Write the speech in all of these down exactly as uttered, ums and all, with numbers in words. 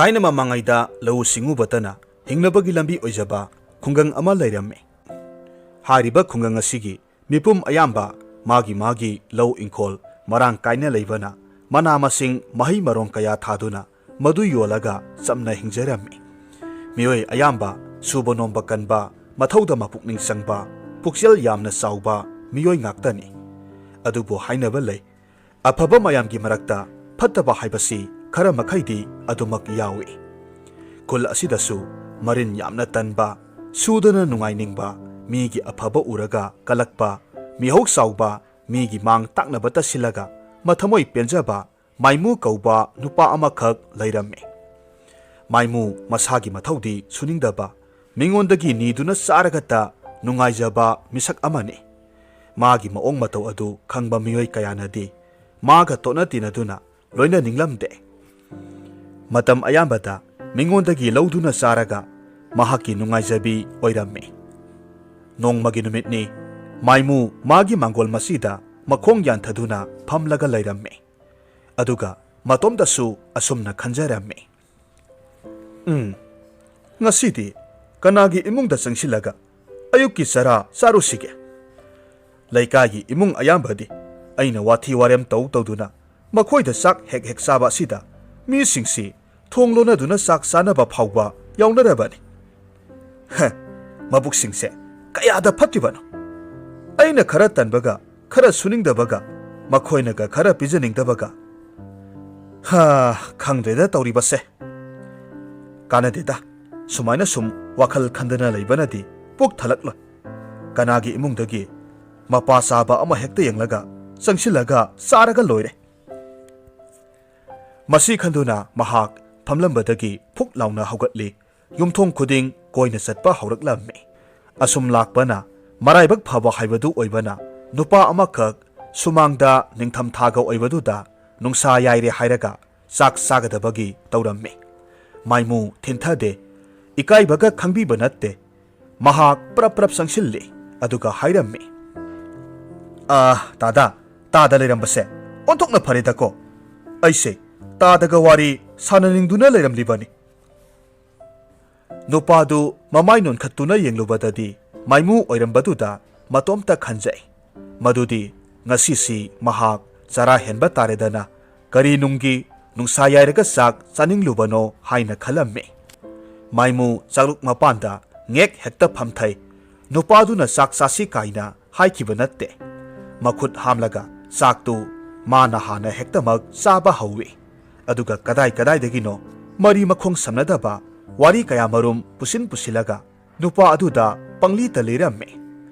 ꯊꯥꯏꯅ ꯃꯃꯥꯡꯉꯩꯗ ꯂꯧꯎ ꯁꯤꯡꯎꯕꯇꯅ ꯍꯤꯡꯅꯕꯒꯤ ꯂꯝꯕꯤ ꯑꯣꯏꯖꯕ ꯈꯨꯡꯒꯪ ꯑꯃ ꯂꯩꯔꯝꯃꯤ꯫ ꯍꯥꯏꯔꯤꯕ ꯈꯨꯡꯒꯪ ꯑꯁꯤꯒꯤ ꯃꯤꯄꯨꯝ ꯑꯌꯥꯝꯕ ꯃꯥꯒꯤ ꯃꯥꯒꯤ ꯂꯧ ꯏꯪꯈꯣꯜ ꯃꯔꯥꯡ ꯀꯥꯏꯅ ꯂꯩꯕꯅ ꯃꯅꯥ ꯃꯁꯤꯡ ꯃꯍꯩ ꯃꯔꯣꯡ ꯀꯌꯥ ꯊꯥꯗꯨꯅ ꯃꯗꯨ ꯌꯣꯜꯂꯒ ꯆꯝꯅ ꯍꯤꯡꯖꯔꯝꯃꯤ꯫ ꯃꯤꯑꯣꯏ ꯑꯌꯥꯝꯕ ꯁꯨꯕ ꯅꯣꯝꯕ ꯀꯟꯕ, ꯃꯊꯧꯗ ꯃꯄꯨꯛꯅꯤꯡ ꯆꯪꯕ, ꯄꯨꯛꯆꯦꯜ ꯌꯥꯝꯅ ꯆꯥꯎꯕ ꯃꯤꯑꯣꯏ ꯉꯥꯛꯇꯅꯤ꯫ ꯑꯗꯨꯕꯨ ꯍꯥꯏꯅꯕ ꯂꯩ, ꯑꯐꯕ ꯃꯌꯥꯝꯒꯤ ꯃꯔꯛꯇ ꯐꯠꯇꯕ ꯍꯥꯏꯕꯁꯤ ꯈꯔ ꯃꯈꯩꯗꯤ ꯑꯗꯨꯃꯛ ꯌꯥꯎꯏ꯫ ꯈꯨꯜ ꯑꯁꯤꯗꯁꯨ ꯃꯔꯤꯟ ꯌꯥꯝꯅ ꯇꯟꯕ, ꯁꯨꯗꯅ ꯅꯨꯡꯉꯥꯏꯅꯤꯡꯕ, ꯃꯤꯒꯤ ꯑꯐꯕ ꯎꯔꯒ ꯀꯜꯂꯛꯄ, ꯃꯤꯍꯧ ꯆꯥꯎꯕ, ꯃꯤꯒꯤ ꯃꯥꯡ ꯇꯥꯛꯅꯕꯇ ꯁꯤꯜꯂꯒ ꯃꯊꯃꯣꯏ ꯄꯦꯟꯖꯕ ꯃꯥꯏꯃꯨ ꯀꯧꯕ ꯅꯨꯄꯥ ꯑꯃꯈꯛ ꯂꯩꯔꯝꯃꯤ꯫ ꯃꯥꯏꯃꯨ ꯃꯁꯥꯒꯤ ꯃꯊꯧꯗꯤ ꯁꯨꯅꯤꯡꯗꯕ, ꯃꯤꯉꯣꯟꯗꯒꯤ ꯅꯤꯗꯨꯅ ꯆꯥꯔꯒꯇ ꯅꯨꯡꯉꯥꯏꯖꯕ ꯃꯤꯁꯛ ꯑꯃꯅꯤ꯫ ꯃꯥꯒꯤ ꯃꯑꯣꯡ ꯃꯇꯧ ꯑꯗꯨ ꯈꯪꯕ ꯃꯤꯑꯣꯏ ꯀꯌꯥꯅꯗꯤ ꯃꯥꯒ ꯇꯣꯠꯅ ꯇꯤꯟꯅꯗꯨꯅ ꯂꯣꯏꯅꯅꯤꯡꯂꯝꯗꯦ꯫ ꯃꯇꯝ ꯑꯌꯥꯝꯕꯗ ꯃꯤꯉꯣꯟꯗꯒꯤ ꯂꯧꯗꯨꯅ ꯆꯥꯔꯒ ꯃꯍꯥꯛꯀꯤ ꯅꯨꯡꯉꯥꯏꯖꯕꯤ ꯑꯣꯏꯔꯝꯃꯤ꯫ ꯅꯣꯡꯃꯒꯤ ꯅꯨꯃꯤꯠꯅꯤ, ꯃꯥꯏꯃꯨ ꯃꯥꯒꯤ ꯃꯥꯡꯒꯣꯜ ꯃꯁꯤꯗ ꯃꯈꯣꯡ ꯌꯥꯟꯊꯗꯨꯅ ꯐꯝꯂꯒ ꯂꯩꯔꯝꯃꯤ꯫ ꯑꯗꯨꯒ ꯃꯇꯣꯝꯇꯁꯨ ꯑꯁꯨꯝꯅ ꯈꯟꯖꯔꯝꯃꯤ, "ꯎꯝ, ꯉꯁꯤꯗꯤ ꯀꯅꯥꯒꯤ ꯏꯃꯨꯡꯗ ꯆꯪꯁꯤꯜꯂꯒ ꯑꯌꯨꯛꯀꯤ ꯆꯔꯥ ꯆꯥꯔꯨꯁꯤꯒꯦ? ꯂꯩꯀꯥꯏꯒꯤ ꯏꯃꯨꯡ ꯑꯌꯥꯝꯕꯗꯤ ꯑꯩꯅ ꯋꯥꯊꯤ ꯋꯥꯔꯦꯝ ꯇꯧ ꯇꯧꯗꯨꯅ ꯃꯈꯣꯏꯗ ꯆꯥꯛ ꯍꯦꯛ ꯍꯦꯛ ꯆꯥꯕ ꯑꯁꯤꯗ ꯃꯤꯁꯤꯡꯁꯤ ꯊꯣꯡ ꯂꯣꯟꯅꯗꯨꯅ ꯆꯥꯛ ꯆꯥꯅꯕ ꯐꯥꯎꯕ ꯌꯥꯎꯅꯔꯕꯅꯤ꯫ ꯍ, ꯃꯕꯨꯛꯁꯤꯡꯁꯦ ꯀꯌꯥꯗ ꯐꯠꯇ꯭ꯔꯤꯕꯅꯣ? ꯑꯩꯅ ꯈꯔ ꯇꯟꯕꯒ, ꯈꯔ ꯁꯨꯅꯤꯡꯗꯕꯒ, ꯃꯈꯣꯏꯅꯒ ꯈꯔ ꯄꯤꯖꯅꯤꯡꯗꯕꯒ꯫ ꯍꯥ, ꯈꯪꯗ꯭ꯔꯦꯗ ꯇꯧꯔꯤꯕꯁꯦ꯫ ꯀꯥꯟꯅꯗꯦꯗ, ꯁꯨꯃꯥꯏꯅ ꯁꯨꯝ ꯋꯥꯈꯜ ꯈꯟꯗꯅ ꯂꯩꯕꯅꯗꯤ ꯄꯨꯛ ꯊꯜꯂꯛꯂꯣꯏ꯫ ꯀꯅꯥꯒꯤ ꯏꯃꯨꯡꯗꯒꯤ ꯃꯄꯥ ꯆꯥꯕ ꯑꯃ ꯍꯦꯛꯇ ꯌꯦꯡꯂꯒ ꯆꯪꯁꯤꯜꯂꯒ ꯆꯥꯔꯒ ꯂꯣꯏꯔꯦ"꯫ ꯃꯁꯤ ꯈꯟꯗꯨꯅ ꯃꯍꯥꯛ ꯐꯝꯂꯝꯕꯗꯒꯤ ꯐꯨꯛ ꯂꯥꯎꯅ ꯍꯧꯒꯠꯂꯤ꯫ ꯌꯨꯝꯊꯣꯡ ꯈꯨꯗꯤꯡ ꯀꯣꯏꯅ ꯆꯠꯄ ꯍꯧꯔꯛꯂꯝꯃꯤ꯫ ꯑꯁꯨꯝ ꯂꯥꯛꯄꯅ ꯃꯔꯥꯏꯕꯛ ꯐꯕ ꯍꯥꯏꯕꯗꯨ ꯑꯣꯏꯕꯅ ꯅꯨꯄꯥ ꯑꯃꯈꯛ ꯁꯨꯃꯥꯡꯗ ꯅꯤꯡꯊꯝꯊꯥꯒ ꯑꯣꯏꯕꯗꯨꯗ ꯅꯨꯡꯁꯥ ꯌꯥꯏꯔꯦ ꯍꯥꯏꯔꯒ ꯆꯥꯛ ꯆꯥꯒꯗꯕꯒꯤ ꯇꯧꯔꯝꯃꯤ꯫ ꯃꯥꯏꯃꯨ ꯊꯤꯟꯊꯗꯦ, ꯏꯀꯥꯏꯕꯒ ꯈꯪꯕꯤꯕ ꯅꯠꯇꯦ꯫ ꯃꯍꯥꯛ ꯄ꯭ꯔꯞ ꯄ꯭ꯔꯞ ꯆꯪꯁꯤꯜꯂꯤ, ꯑꯗꯨꯒ ꯍꯥꯏꯔꯝꯃꯤ, "ꯑꯥ, ꯇꯥꯗ, ꯇꯥꯗ ꯂꯩꯔꯝꯕꯁꯦ ꯑꯣꯟꯊꯣꯛꯅ ꯐꯔꯦꯗꯀꯣ꯫ ꯑꯩꯁꯦ ꯇꯥꯗꯒ ꯋꯥꯔꯤ ꯁꯥꯟꯅꯅꯤꯡꯗꯨꯅ ꯂꯩꯔꯝꯂꯤꯕꯅꯤ꯫ ꯅꯨꯄꯥꯗꯨ ꯃꯃꯥꯏ ꯅꯣꯟꯈꯠꯇꯨꯅ ꯌꯦꯡꯂꯨꯕꯗꯗꯤ ꯃꯥꯏꯃꯨ ꯑꯣꯏꯔꯝꯕꯗꯨꯗ ꯃꯇꯣꯝꯇ ꯈꯟꯖꯩ꯫ ꯃꯗꯨꯗꯤ ꯉꯁꯤꯁꯤ ꯃꯍꯥꯛ ꯆꯔꯥ ꯍꯦꯟꯕ ꯇꯥꯔꯦꯗꯅ, ꯀꯔꯤ ꯅꯨꯡꯒꯤ ꯅꯨꯡꯁꯥ ꯌꯥꯏꯔꯒ ꯆꯥꯛ ꯆꯥꯅꯤꯡꯂꯨꯕꯅꯣ ꯍꯥꯏꯅ ꯈꯜꯂꯝꯃꯤ꯫ ꯃꯥꯏꯃꯨ ꯆꯥꯛꯂꯨꯛ ꯃꯄꯥꯟꯗ ꯉꯦꯛ ꯍꯦꯛꯇ ꯐꯝꯊꯩ꯫ ꯅꯨꯄꯥꯗꯨꯅ ꯆꯥꯛ ꯆꯥꯁꯤ ꯀꯥꯏꯅ ꯍꯥꯏꯈꯤꯕ ꯅꯠꯇꯦ꯫ ꯃꯈꯨꯠ ꯍꯥꯝꯂꯒ ꯆꯥꯛꯇꯨ ꯃꯥꯅ ꯍꯥꯟꯅ ꯍꯦꯛꯇꯃꯛ ꯆꯥꯕ ꯍꯧꯏ꯫ ꯑꯗꯨꯒ ꯀꯗꯥꯏ ꯀꯗꯥꯏꯗꯒꯤꯅꯣ ꯃꯔꯤ ꯃꯈꯣꯡ ꯁꯝꯅꯗꯕ ꯋꯥꯔꯤ ꯀꯌꯥꯃꯔꯨꯝ ꯄꯨꯁꯤꯟ ꯄꯨꯁꯤꯜꯂꯒ ꯅꯨꯄꯥ ꯑꯗꯨꯗ ꯄꯪꯂꯤꯇ ꯂꯤꯔꯝꯃꯤ꯫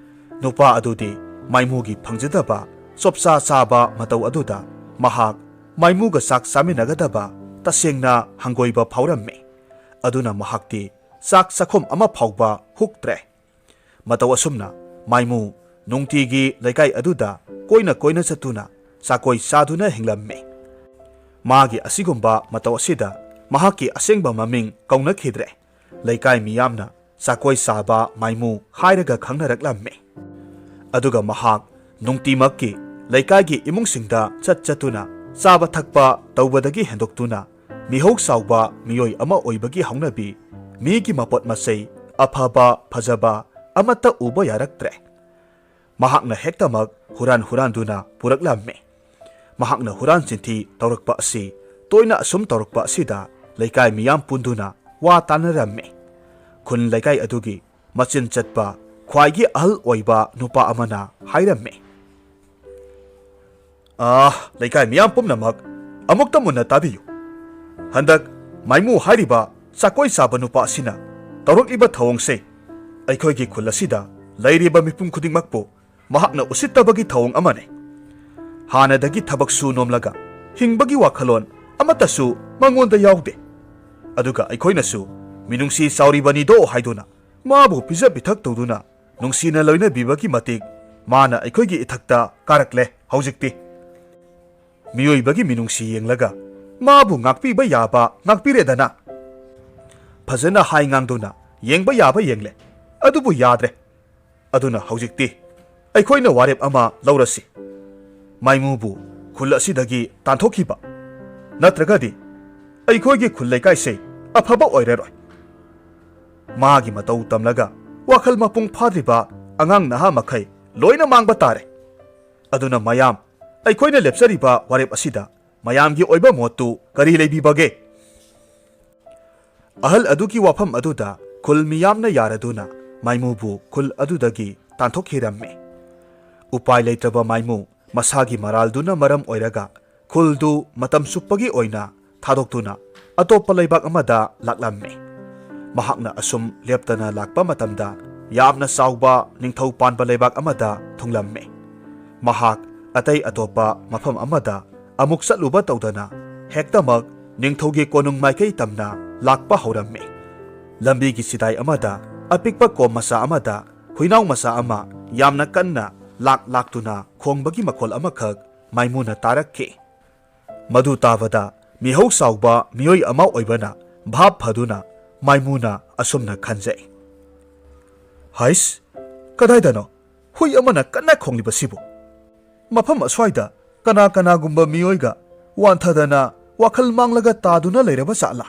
ꯅꯨꯄꯥ ꯑꯗꯨꯗꯤ ꯃꯥꯏꯃꯨꯒꯤ ꯐꯪꯖꯗꯕ ꯆꯣꯞꯆꯥ ꯆꯥꯕ ꯃꯇꯧ ꯑꯗꯨꯗ ꯃꯍꯥꯛ ꯃꯥꯏꯃꯨꯒ ꯆꯥꯛ ꯆꯥꯃꯤꯟꯅꯒꯗꯕ ꯇꯁꯦꯡꯅ ꯍꯪꯒꯣꯏꯕ ꯐꯥꯎꯔꯝꯃꯤ꯫ ꯑꯗꯨꯅ ꯃꯍꯥꯛꯇꯤ ꯆꯥꯛ ꯆꯥꯛꯈꯨꯝ ꯑꯃ ꯐꯥꯎꯕ ꯍꯨꯛꯇ꯭ꯔꯦ꯫ ꯃꯇꯧ ꯑꯁꯨꯝꯅ ꯃꯥꯏꯃꯨ ꯅꯨꯡꯇꯤꯒꯤ ꯂꯩꯀꯥꯏ ꯑꯗꯨꯗ ꯀꯣꯏꯅ ꯀꯣꯏꯅ ꯆꯠꯇꯨꯅ ꯆꯥꯀꯣꯏ ꯆꯥꯗꯨꯅ ꯍꯤꯡꯂꯝꯃꯤ꯫ ꯃꯥꯒꯤ ꯑꯁꯤꯒꯨꯝꯕ ꯃꯇꯧ ꯑꯁꯤꯗ ꯃꯍꯥꯛꯀꯤ ꯑꯁꯦꯡꯕ ꯃꯃꯤꯡ ꯀꯧꯅꯈꯤꯗ꯭ꯔꯦ꯫ ꯂꯩꯀꯥꯏ ꯃꯤꯌꯥꯝꯅ ꯆꯥꯀꯣꯏ ꯆꯥꯕ ꯃꯥꯏꯃꯨ ꯍꯥꯏꯔꯒ ꯈꯪꯅꯔꯛꯂꯝꯃꯤ꯫ ꯑꯗꯨꯒ ꯃꯍꯥꯛ ꯅꯨꯡꯇꯤꯃꯛꯀꯤ ꯂꯩꯀꯥꯏꯒꯤ ꯏꯃꯨꯡꯁꯤꯡꯗ ꯆꯠ ꯆꯠꯇꯨꯅ ꯆꯥꯕ ꯊꯛꯄ ꯇꯧꯕꯗꯒꯤ ꯍꯦꯟꯗꯣꯛꯇꯨꯅ ꯃꯤꯍꯧ ꯆꯥꯎꯕ ꯃꯤꯑꯣꯏ ꯑꯃ ꯑꯣꯏꯕꯒꯤ ꯍꯧꯅꯕꯤ, ꯃꯤꯒꯤ ꯃꯄꯣꯠ ꯃꯆꯩ, ꯑꯐꯕ ꯐꯖꯕ ꯑꯃꯠꯇ ꯎꯕ ꯌꯥꯔꯛꯇ꯭ꯔꯦ꯫ ꯃꯍꯥꯛꯅ ꯍꯦꯛꯇꯃꯛ ꯍꯨꯔꯥꯟ ꯍꯨꯔꯥꯟꯗꯨꯅ ꯄꯨꯔꯛꯂꯝꯃꯤ꯫ ꯃꯍꯥꯛꯅ ꯍꯨꯔꯥꯟ ꯆꯤꯟꯊꯤ ꯇꯧꯔꯛꯄ ꯑꯁꯤ ꯇꯣꯏꯅ ꯑꯁꯨꯝ ꯇꯧꯔꯛꯄ ꯑꯁꯤꯗ ꯂꯩꯀꯥꯏ ꯃꯤꯌꯥꯝ ꯄꯨꯟꯗꯨꯅ ꯋꯥ ꯇꯥꯅꯔꯝꯃꯤ꯫ ꯈꯨꯟ ꯂꯩꯀꯥꯏ ꯑꯗꯨꯒꯤ ꯃꯆꯤꯟ ꯆꯠꯄ ꯈ꯭ꯋꯥꯏꯒꯤ ꯑꯍꯜ ꯑꯣꯏꯕ ꯅꯨꯄꯥ ꯑꯃꯅ ꯍꯥꯏꯔꯝꯃꯤ, "ꯑꯥ, ꯂꯩꯀꯥꯏ ꯃꯤꯌꯥꯝ ꯄꯨꯝꯅꯃꯛ ꯑꯃꯨꯛꯇ ꯃꯨꯟꯅ ꯇꯥꯕꯤꯌꯨ꯫ ꯍꯟꯗꯛ ꯃꯥꯏꯃꯨ ꯍꯥꯏꯔꯤꯕ ꯆꯥꯀꯣꯏ ꯆꯥꯕ ꯅꯨꯄꯥ ꯑꯁꯤꯅ ꯇꯧꯔꯛꯂꯤꯕ ꯊꯧꯑꯣꯡꯁꯦ ꯑꯩꯈꯣꯏꯒꯤ ꯈꯨꯜ ꯑꯁꯤꯗ ꯂꯩꯔꯤꯕ ꯃꯤꯄꯨꯝ ꯈꯨꯗꯤꯡꯃꯛꯄꯨ ꯃꯍꯥꯛꯅ ꯎꯁꯤꯠꯇꯕꯒꯤ ꯊꯧꯑꯣꯡ ꯑꯃꯅꯤ꯫ ꯍꯥꯟꯅꯗꯒꯤ ꯊꯕꯛ ꯁꯨ ꯅꯣꯝꯂꯒ ꯍꯤꯡꯕꯒꯤ ꯋꯥꯈꯜꯂꯣꯟ ꯑꯃꯠꯇꯁꯨ ꯃꯉꯣꯟꯗ ꯌꯥꯎꯗꯦ꯫ ꯑꯗꯨꯒ ꯑꯩꯈꯣꯏꯅꯁꯨ ꯃꯤꯅꯨꯡꯁꯤ ꯆꯥꯎꯔꯤꯕꯅꯤꯗꯣ ꯍꯥꯏꯗꯨꯅ ꯃꯥꯕꯨ ꯄꯤꯖ ꯄꯤꯊꯛ ꯇꯧꯗꯨꯅ ꯅꯨꯡꯁꯤꯅ ꯂꯣꯏꯅꯕꯤꯕꯒꯤ ꯃꯇꯤꯛ ꯃꯥꯅ ꯑꯩꯈꯣꯏꯒꯤ ꯏꯊꯛꯇ ꯀꯥꯔꯛꯂꯦ꯫ ꯍꯧꯖꯤꯛꯇꯤ ꯃꯤꯑꯣꯏꯕꯒꯤ ꯃꯤꯅꯨꯡꯁꯤ ꯌꯦꯡꯂꯒ ꯃꯥꯕꯨ ꯉꯥꯛꯄꯤꯕ ꯌꯥꯕ ꯉꯥꯛꯄꯤꯔꯦꯗꯅ꯫ ꯐꯖꯅ ꯍꯥꯏ ꯉꯥꯡꯗꯨꯅ ꯌꯦꯡꯕ ꯌꯥꯕ ꯌꯦꯡꯂꯦ, ꯑꯗꯨꯕꯨ ꯌꯥꯗ꯭ꯔꯦ꯫ ꯑꯗꯨꯅ ꯍꯧꯖꯤꯛꯇꯤ ꯑꯩꯈꯣꯏꯅ ꯋꯥꯔꯦꯞ ꯑꯃ ꯂꯧꯔꯁꯤ꯫ ꯃꯥꯏꯃꯨꯕꯨ ꯈꯨꯜ ꯑꯁꯤꯗꯒꯤ ꯇꯥꯟꯊꯣꯛꯈꯤꯕ, ꯅꯠꯇ꯭ꯔꯒꯗꯤ ꯑꯩꯈꯣꯏꯒꯤ ꯈꯨꯜ ꯂꯩꯀꯥꯏꯁꯦ ꯑꯐꯕ ꯑꯣꯏꯔꯔꯣꯏ꯫ ꯃꯥꯒꯤ ꯃꯇꯧ ꯇꯝꯂꯒ ꯋꯥꯈꯜ ꯃꯄꯨꯡ ꯐꯥꯗ꯭ꯔꯤꯕ ꯑꯉꯥꯡ ꯅꯍꯥ ꯃꯈꯩ ꯂꯣꯏꯅ ꯃꯥꯡꯕ ꯇꯥꯔꯦ꯫ ꯑꯗꯨꯅ ꯃꯌꯥꯝ, ꯑꯩꯈꯣꯏꯅ ꯂꯦꯞꯆꯔꯤꯕ ꯋꯥꯔꯦꯞ ꯑꯁꯤꯗ ꯃꯌꯥꯝꯒꯤ ꯑꯣꯏꯕ ꯃꯣꯠꯇꯨ ꯀꯔꯤ ꯂꯩꯕꯤꯕꯒꯦ?" ꯑꯍꯜ ꯑꯗꯨꯒꯤ ꯋꯥꯐꯝ ꯑꯗꯨꯗ ꯈꯨꯜ ꯃꯤꯌꯥꯝꯅ ꯌꯥꯔꯗꯨꯅ ꯃꯥꯏꯃꯨꯕꯨ ꯈꯨꯜ ꯑꯗꯨꯗꯒꯤ ꯇꯥꯟꯊꯣꯛꯈꯤꯔꯝꯃꯤ꯫ ꯎꯄꯥꯏ ꯂꯩꯇ꯭ꯔꯕ ꯃꯥꯏꯃꯨ ꯃꯁꯥꯒꯤ ꯃꯔꯥꯜꯗꯨꯅ ꯃꯔꯝ ꯑꯣꯏꯔꯒ ꯈꯨꯜꯗꯨ ꯃꯇꯝ ꯆꯨꯞꯄꯒꯤ ꯑꯣꯏꯅ ꯊꯥꯗꯣꯛꯇꯨꯅ ꯑꯇꯣꯞꯄ ꯂꯩꯕꯥꯛ ꯑꯃꯗ ꯂꯥꯛꯂꯝꯃꯤ꯫ ꯃꯍꯥꯛꯅ ꯑꯁꯨꯝ ꯂꯦꯞꯇꯅ ꯂꯥꯛꯄ ꯃꯇꯝꯗ ꯌꯥꯝꯅ ꯆꯥꯎꯕ ꯅꯤꯡꯊꯧ ꯄꯥꯟꯕ ꯂꯩꯕꯥꯛ ꯑꯃꯗ ꯊꯨꯡꯂꯝꯃꯤ꯫ ꯃꯍꯥꯛ ꯑꯇꯩ ꯑꯇꯣꯞꯄ ꯃꯐꯝ ꯑꯃꯗ ꯑꯃꯨꯛ ꯆꯠꯂꯨꯕ ꯇꯧꯗꯅ ꯍꯦꯛꯇꯃꯛ ꯅꯤꯡꯊꯧꯒꯤ ꯀꯣꯅꯨꯡ ꯃꯥꯏꯀꯩ ꯇꯝꯅ ꯂꯥꯛꯄ ꯍꯧꯔꯝꯃꯤ꯫ ꯂꯝꯕꯤꯒꯤ ꯁꯤꯗꯥꯏ ꯑꯃꯗ ꯑꯄꯤꯛꯄ ꯀꯣꯝ ꯃꯆꯥ ꯑꯃꯗ ꯍꯨꯏꯅꯥꯎ ꯃꯆꯥ ꯑꯃ ꯌꯥꯝꯅ ꯀꯟꯅ ꯂꯥꯛ ꯂꯥꯛꯇꯨꯅ ꯈꯣꯡꯕꯒꯤ ꯃꯈꯣꯜ ꯑꯃꯈꯛ ꯃꯥꯏꯃꯨꯅ ꯇꯥꯔꯛꯈꯤ꯫ ꯃꯗꯨ ꯇꯥꯕꯗ ꯃꯤꯍꯧ ꯆꯥꯎꯕ ꯃꯤꯑꯣꯏ ꯑꯃ ꯑꯣꯏꯕꯅ ꯚꯥꯞ ꯐꯗꯨꯅ ꯃꯥꯏꯃꯨꯅ ꯑꯁꯨꯝꯅ ꯈꯟꯖꯩ, "ꯍꯩꯁ, ꯀꯗꯥꯏꯗꯅꯣ ꯍꯨꯏ ꯑꯃꯅ ꯀꯟꯅ ꯈꯣꯡꯂꯤꯕꯁꯤꯕꯨ? ꯃꯐꯝ ꯑꯁ꯭ꯋꯥꯏꯗ ꯀꯅꯥ ꯀꯅꯥꯒꯨꯝꯕ ꯃꯤꯑꯣꯏꯒ ꯋꯥꯟꯊꯗꯅ ꯋꯥꯈꯜ ꯃꯥꯡꯂꯒ ꯇꯥꯗꯨꯅ ꯂꯩꯔꯕ ꯖꯥꯠꯂꯥ?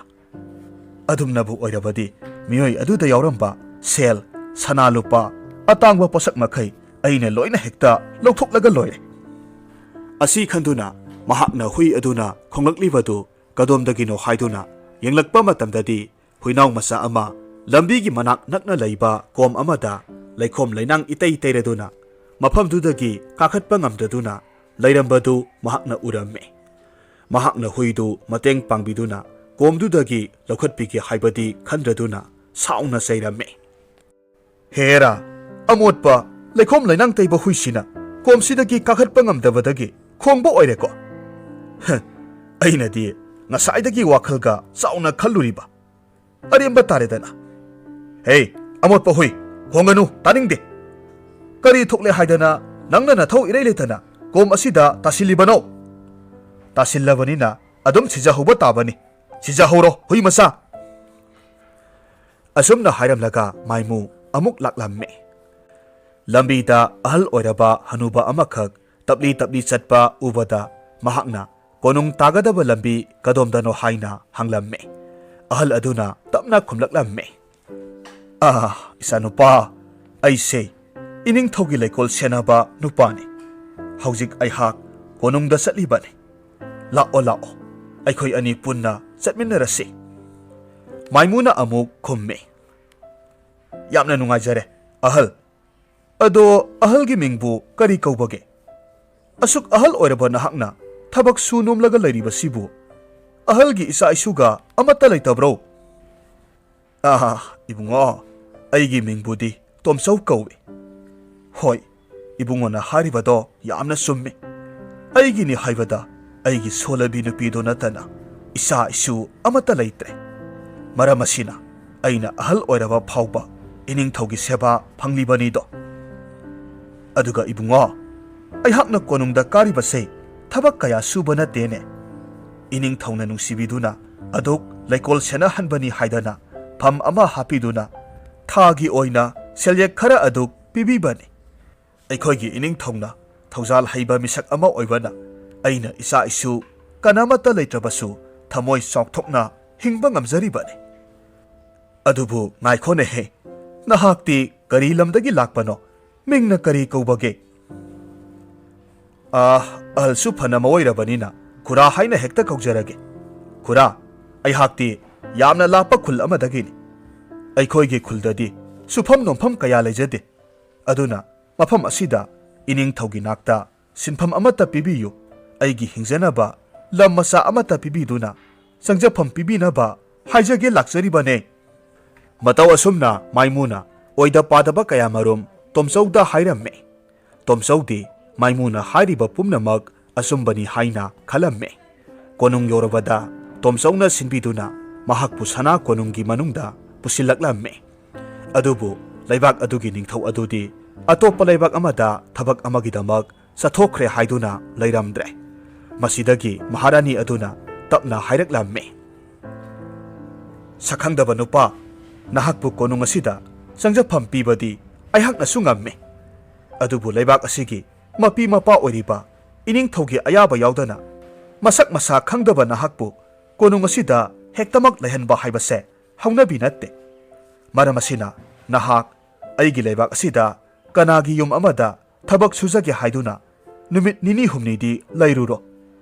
ꯑꯗꯨꯝꯅꯕꯨ ꯑꯣꯏꯔꯕꯗꯤ ꯃꯤꯑꯣꯏ ꯑꯗꯨꯗ ꯌꯥꯎꯔꯝꯕ ꯁꯦꯜ, ꯁꯅꯥ ꯂꯨꯄꯥ, ꯑꯇꯥꯡꯕ ꯄꯣꯠꯁꯛ ꯃꯈꯩ ꯑꯩꯅ ꯂꯣꯏꯅ ꯍꯦꯛꯇ ꯂꯧꯊꯣꯛꯂꯒ ꯂꯣꯏꯔꯦ"꯫ ꯑꯁꯤ ꯈꯟꯗꯨꯅ ꯃꯍꯥꯛꯅ ꯍꯨꯏ ꯑꯗꯨꯅ ꯈꯣꯡꯂꯛꯂꯤꯕꯗꯨ ꯀꯗꯣꯝꯗꯒꯤꯅꯣ ꯍꯥꯏꯗꯨꯅ ꯌꯦꯡꯂꯛꯄ ꯃꯇꯝꯗꯗꯤ ꯍꯨꯏꯅꯥꯎ ꯃꯆꯥ ꯑꯃ ꯂꯝꯕꯤꯒꯤ ꯃꯅꯥꯛ ꯅꯛꯅ ꯂꯩꯕ ꯀꯣꯝ ꯑꯃꯗ ꯂꯩꯈꯣꯝ ꯂꯩꯅꯥꯡ ꯏꯇꯩ ꯇꯩꯔꯗꯨꯅ ꯃꯐꯝꯗꯨꯗꯒꯤ ꯀꯥꯈꯠꯄ ꯉꯝꯗꯗꯨꯅ ꯂꯩꯔꯝꯕꯗꯨ ꯃꯍꯥꯛꯅ ꯎꯔꯝꯃꯤ꯫ ꯃꯍꯥꯛꯅ ꯍꯨꯏꯗꯨ ꯃꯇꯦꯡ ꯄꯥꯡꯕꯤꯗꯨꯅ ꯀꯣꯝꯗꯨꯗꯒꯤ ꯂꯧꯈꯠꯄꯤꯒꯦ ꯍꯥꯏꯕꯗꯤ ꯈꯟꯗ꯭ꯔꯗꯨꯅ ꯁꯥꯎꯅ ꯆꯩꯔꯝꯃꯤ꯫ "ꯍꯦꯔꯥ, ꯑꯃꯣꯠꯄ ꯂꯩꯈꯣꯝ ꯂꯩꯅꯥꯡ ꯇꯩꯕ ꯍꯨꯏꯁꯤꯅ ꯀꯣꯝꯁꯤꯗꯒꯤ ꯀꯥꯈꯠꯄ ꯉꯝꯗꯕꯗꯒꯤ ꯈꯣꯡꯕ ꯑꯣꯏꯔꯦꯀꯣ? ꯍ, ꯑꯩꯅꯗꯤ ꯉꯁꯥꯏꯗꯒꯤ ꯋꯥꯈꯜꯒ ꯆꯥꯎꯅ ꯈꯜꯂꯨꯔꯤꯕ꯫ ꯑꯔꯦꯝꯕ ꯇꯥꯔꯦꯗꯅ꯫ ꯍꯦ, ꯑꯃꯣꯠꯄ ꯍꯨꯏ, ꯈꯣꯡꯒꯅꯨ, ꯇꯥꯅꯤꯡꯗꯦ꯫ ꯀꯔꯤ ꯊꯣꯛꯂꯦ ꯍꯥꯏꯗꯅ ꯅꯪꯅ ꯅꯊꯧ ꯏꯔꯩ ꯂꯩꯇꯅ ꯀꯣꯝ ꯑꯁꯤꯗ ꯇꯥꯁꯤꯜꯂꯤꯕꯅꯣ? ꯇꯥꯁꯤꯜꯂꯕꯅꯤꯅ ꯑꯗꯨꯝ ꯁꯤꯖꯍꯧꯕ ꯇꯥꯕꯅꯤ꯫ ꯁꯤꯖꯍꯧꯔꯣ, ꯍꯨꯏ ꯃꯆꯥ"꯫ ꯑꯁꯨꯝꯅ ꯍꯥꯏꯔꯝꯂꯒ ꯃꯥꯏꯃꯨ ꯑꯃꯨꯛ ꯂꯥꯛꯂꯝꯃꯤ꯫ ꯂꯝꯕꯤꯗ ꯑꯍꯜ ꯑꯣꯏꯔꯕ ꯍꯅꯨꯕ ꯑꯃꯈꯛ ꯇꯞꯂꯤ ꯇꯞꯂꯤ ꯆꯠꯄ ꯎꯕꯗ ꯃꯍꯥꯛꯅ ꯀꯣꯅꯨꯡ ꯇꯥꯒꯗꯕ ꯂꯝꯕꯤ ꯀꯗꯣꯝꯗꯅꯣ ꯍꯥꯏꯅ ꯍꯪꯂꯝꯃꯤ꯫ ꯑꯍꯜ ꯑꯗꯨꯅ ꯇꯞꯅ ꯈꯨꯝꯂꯛꯂꯝꯃꯤ, "ꯑꯥ, ꯏꯆꯥꯅꯨꯄꯥ, ꯑꯩꯁꯦ ꯏꯅꯤꯡꯊꯧꯒꯤ ꯂꯩꯀꯣꯜ ꯁꯦꯟꯅꯕ ꯅꯨꯄꯥꯅꯤ꯫ ꯍꯧꯖꯤꯛ ꯑꯩꯍꯥꯛ ꯀꯣꯅꯨꯡꯗ ꯆꯠꯂꯤꯕꯅꯤ꯫ ꯂꯥꯛꯑꯣ, ꯂꯥꯛꯑꯣ, ꯑꯩꯈꯣꯏ ꯑꯅꯤ ꯄꯨꯟꯅ ꯆꯠꯃꯤꯟꯅꯔꯁꯤ꯫" ꯃꯥꯏꯃꯨꯅ ꯑꯃꯨꯛ ꯈꯨꯝꯃꯤ, "ꯌꯥꯝꯅ ꯅꯨꯡꯉꯥꯏꯖꯔꯦ, ꯑꯍꯜ꯫ ꯑꯗꯣ ꯑꯍꯜꯒꯤ ꯃꯤꯡꯕꯨ ꯀꯔꯤ ꯀꯧꯕꯒꯦ? ꯑꯁꯨꯛ ꯑꯍꯜ ꯑꯣꯏꯔꯕ ꯅꯍꯥꯛꯅ ꯊꯕꯛ ꯁꯨ ꯅꯣꯝꯂꯒ ꯂꯩꯔꯤꯕꯁꯤꯕꯨ ꯑꯍꯜꯒꯤ ꯏꯆꯥ ꯏꯁꯨꯒ ꯑꯃꯠꯇ ꯂꯩꯇꯕ꯭ꯔꯣ?" "ꯑꯥ, ꯏꯕꯨꯡꯉꯣ, ꯑꯩꯒꯤ ꯃꯤꯡꯕꯨꯗꯤ ꯇꯣꯝꯆꯧ ꯀꯧꯏ꯫" "ꯍꯣꯏ, ꯏꯕꯨꯡꯉꯣꯅ ꯍꯥꯏꯔꯤꯕꯗꯣ ꯌꯥꯝꯅ ꯆꯨꯝꯃꯤ꯫ ꯑꯩꯒꯤꯅꯤ ꯍꯥꯏꯕꯗ ꯑꯩꯒꯤ ꯁꯣꯜꯂꯕꯤ ꯅꯨꯄꯤꯗꯣ ꯅꯠꯇꯅ ꯏꯆꯥ ꯏꯁꯨ ꯑꯃꯠꯇ ꯂꯩꯇ꯭ꯔꯦ꯫ ꯃꯔꯝ ꯑꯁꯤꯅ ꯑꯩꯅ ꯑꯍꯜ ꯑꯣꯏꯔꯕ ꯐꯥꯎꯕ ꯏꯅꯤꯡꯊꯧꯒꯤ ꯁꯦꯕꯥ ꯐꯪꯂꯤꯕꯅꯤꯗꯣ꯫ ꯑꯗꯨꯒ ꯏꯕꯨꯡꯉꯣ, ꯑꯩꯍꯥꯛꯅ ꯀꯣꯅꯨꯡꯗ ꯀꯥꯔꯤꯕꯁꯦ ꯊꯕꯛ ꯀꯌꯥ ꯁꯨꯕ ꯅꯠꯇꯦꯅꯦ꯫ ꯏꯅꯤꯡꯊꯧꯅ ꯅꯨꯡꯁꯤꯕꯤꯗꯨꯅ ꯑꯗꯨꯛ ꯂꯩꯀꯣꯜ ꯁꯦꯟꯅꯍꯟꯕꯅꯤ ꯍꯥꯏꯗꯅ ꯐꯝ ꯑꯃ ꯍꯥꯞꯄꯤꯗꯨꯅ ꯊꯥꯒꯤ ꯑꯣꯏꯅ ꯁꯦꯜꯌꯦꯛ ꯈꯔ ꯑꯗꯨꯛ ꯄꯤꯕꯤꯕꯅꯤ꯫ ꯑꯩꯈꯣꯏꯒꯤ ꯏꯅꯤꯡꯊꯧꯅ ꯊꯧꯖꯥꯜ ꯍꯩꯕ ꯃꯤꯁꯛ ꯑꯃ ꯑꯣꯏꯕꯅ ꯑꯩꯅ ꯏꯆꯥ ꯏꯁꯨ ꯀꯅꯥꯃꯠꯇ ꯂꯩꯇ꯭ꯔꯕꯁꯨ ꯊꯃꯣꯏ ꯆꯥꯎꯊꯣꯛꯅ ꯍꯤꯡꯕ ꯉꯝꯖꯔꯤꯕꯅꯤ꯫ ꯑꯗꯨꯕꯨ ꯉꯥꯏꯈꯣꯅꯦꯍꯦ, ꯅꯍꯥꯛꯇꯤ ꯀꯔꯤ ꯂꯝꯗꯒꯤ ꯂꯥꯛꯄꯅꯣ? ꯃꯤꯡꯅ ꯀꯔꯤ ꯀꯧꯕꯒꯦ?" "ꯑꯥ, ꯑꯍꯜꯁꯨ ꯐꯅ ꯃꯑꯣꯏꯔꯕꯅꯤꯅ ꯈꯨꯔꯥ ꯍꯥꯏꯅ ꯍꯦꯛꯇ ꯀꯧꯖꯔꯒꯦ꯫ ꯈꯨꯔꯥ, ꯑꯩꯍꯥꯛꯇꯤ ꯌꯥꯝꯅ ꯂꯥꯞꯄ ꯈꯨꯜ ꯑꯃꯗꯒꯤꯅꯤ꯫ ꯑꯩꯈꯣꯏꯒꯤ ꯈꯨꯜꯗꯗꯤ ꯁꯨꯐꯝ ꯅꯣꯝꯐꯝ ꯀꯌꯥ ꯂꯩꯖꯗꯦ꯫ ꯑꯗꯨꯅ ꯃꯐꯝ ꯑꯁꯤꯗ ꯏꯅꯤꯡꯊꯧꯒꯤ ꯅꯥꯛꯇ ꯁꯤꯟꯐꯝ ꯑꯃꯠꯇ ꯄꯤꯕꯤꯌꯨ꯫ ꯑꯩꯒꯤ ꯍꯤꯡꯖꯅꯕ ꯂꯝ ꯃꯆꯥ ꯑꯃꯠꯇ ꯄꯤꯕꯤꯗꯨꯅ ꯆꯪꯖꯐꯝ ꯄꯤꯕꯤꯅꯕ ꯍꯥꯏꯖꯒꯦ ꯂꯥꯛꯆꯔꯤꯕꯅꯦ꯫" ꯃꯇꯧ ꯑꯁꯨꯝꯅ ꯃꯥꯏꯃꯨꯅ ꯑꯣꯏꯗ ꯄꯥꯗꯕ ꯀꯌꯥꯃꯔꯨꯝ ꯇꯣꯝꯆꯧꯗ ꯍꯥꯏꯔꯝꯃꯤ꯫ ꯇꯣꯝꯆꯧꯗꯤ ꯃꯥꯏꯃꯨꯅ ꯍꯥꯏꯔꯤꯕ ꯄꯨꯝꯅꯃꯛ ꯑꯆꯨꯝꯕꯅꯤ ꯍꯥꯏꯅ ꯈꯜꯂꯝꯃꯤ꯫ ꯀꯣꯅꯨꯡ ꯌꯧꯔꯕꯗ ꯇꯣꯝꯆꯧꯅ ꯁꯤꯟꯕꯤꯗꯨꯅ ꯃꯍꯥꯛꯄꯨ ꯁꯅꯥ ꯀꯣꯅꯨꯡꯒꯤ ꯃꯅꯨꯡꯗ ꯄꯨꯁꯤꯜꯂꯛꯂꯝꯃꯤ꯫ ꯑꯗꯨꯕꯨ ꯂꯩꯕꯥꯛ ꯑꯗꯨꯒꯤ ꯅꯤꯡꯊꯧ ꯑꯗꯨꯗꯤ ꯑꯇꯣꯞꯄ ꯂꯩꯕꯥꯛ ꯑꯃꯗ ꯊꯕꯛ ꯑꯃꯒꯤꯗꯃꯛ ꯆꯠꯊꯣꯛꯈ꯭ꯔꯦ ꯍꯥꯏꯗꯨꯅ ꯂꯩꯔꯝꯗ꯭ꯔꯦ꯫ ꯃꯁꯤꯗꯒꯤ ꯃꯍꯥꯔꯥꯅꯤ ꯑꯗꯨꯅ ꯇꯞꯅ ꯍꯥꯏꯔꯛꯂꯝꯃꯤ, "ꯁꯛꯈꯪꯗꯕ ꯅꯨꯄꯥ, ꯅꯍꯥꯛꯄꯨ ꯀꯣꯅꯨꯡ ꯑꯁꯤꯗ ꯆꯪꯖꯐꯝ ꯄꯤꯕꯗꯤ ꯑꯩꯍꯥꯛꯅꯁꯨ ꯉꯝꯃꯤ꯫ ꯑꯗꯨꯕꯨ ꯂꯩꯕꯥꯛ ꯑꯁꯤꯒꯤ ꯃꯄꯤ ꯃꯄꯥ ꯑꯣꯏꯔꯤꯕ ꯏꯅꯤꯡꯊꯧꯒꯤ ꯑꯌꯥꯕ ꯌꯥꯎꯗꯅ ꯃꯁꯛ ꯃꯁꯥ ꯈꯪꯗꯕ ꯅꯍꯥꯛꯄꯨ ꯀꯣꯅꯨꯡ ꯑꯁꯤꯗ ꯍꯦꯛꯇꯃꯛ ꯂꯩꯍꯟꯕ ꯍꯥꯏꯕꯁꯦ ꯍꯧꯅꯕꯤ ꯅꯠꯇꯦ꯫ ꯃꯔꯝ ꯑꯁꯤꯅ ꯅꯍꯥꯛ ꯑꯩꯒꯤ ꯂꯩꯕꯥꯛ ꯑꯁꯤꯗ ꯀꯅꯥꯒꯤ ꯌꯨꯝ ꯑꯃꯗ ꯊꯕꯛ ꯁꯨꯖꯒꯦ ꯍꯥꯏꯗꯨꯅ ꯅꯨꯃꯤꯠ ꯅꯤꯅꯤ ꯍꯨꯝꯅꯤꯗꯤ ꯂꯩꯔꯨꯔꯣ꯫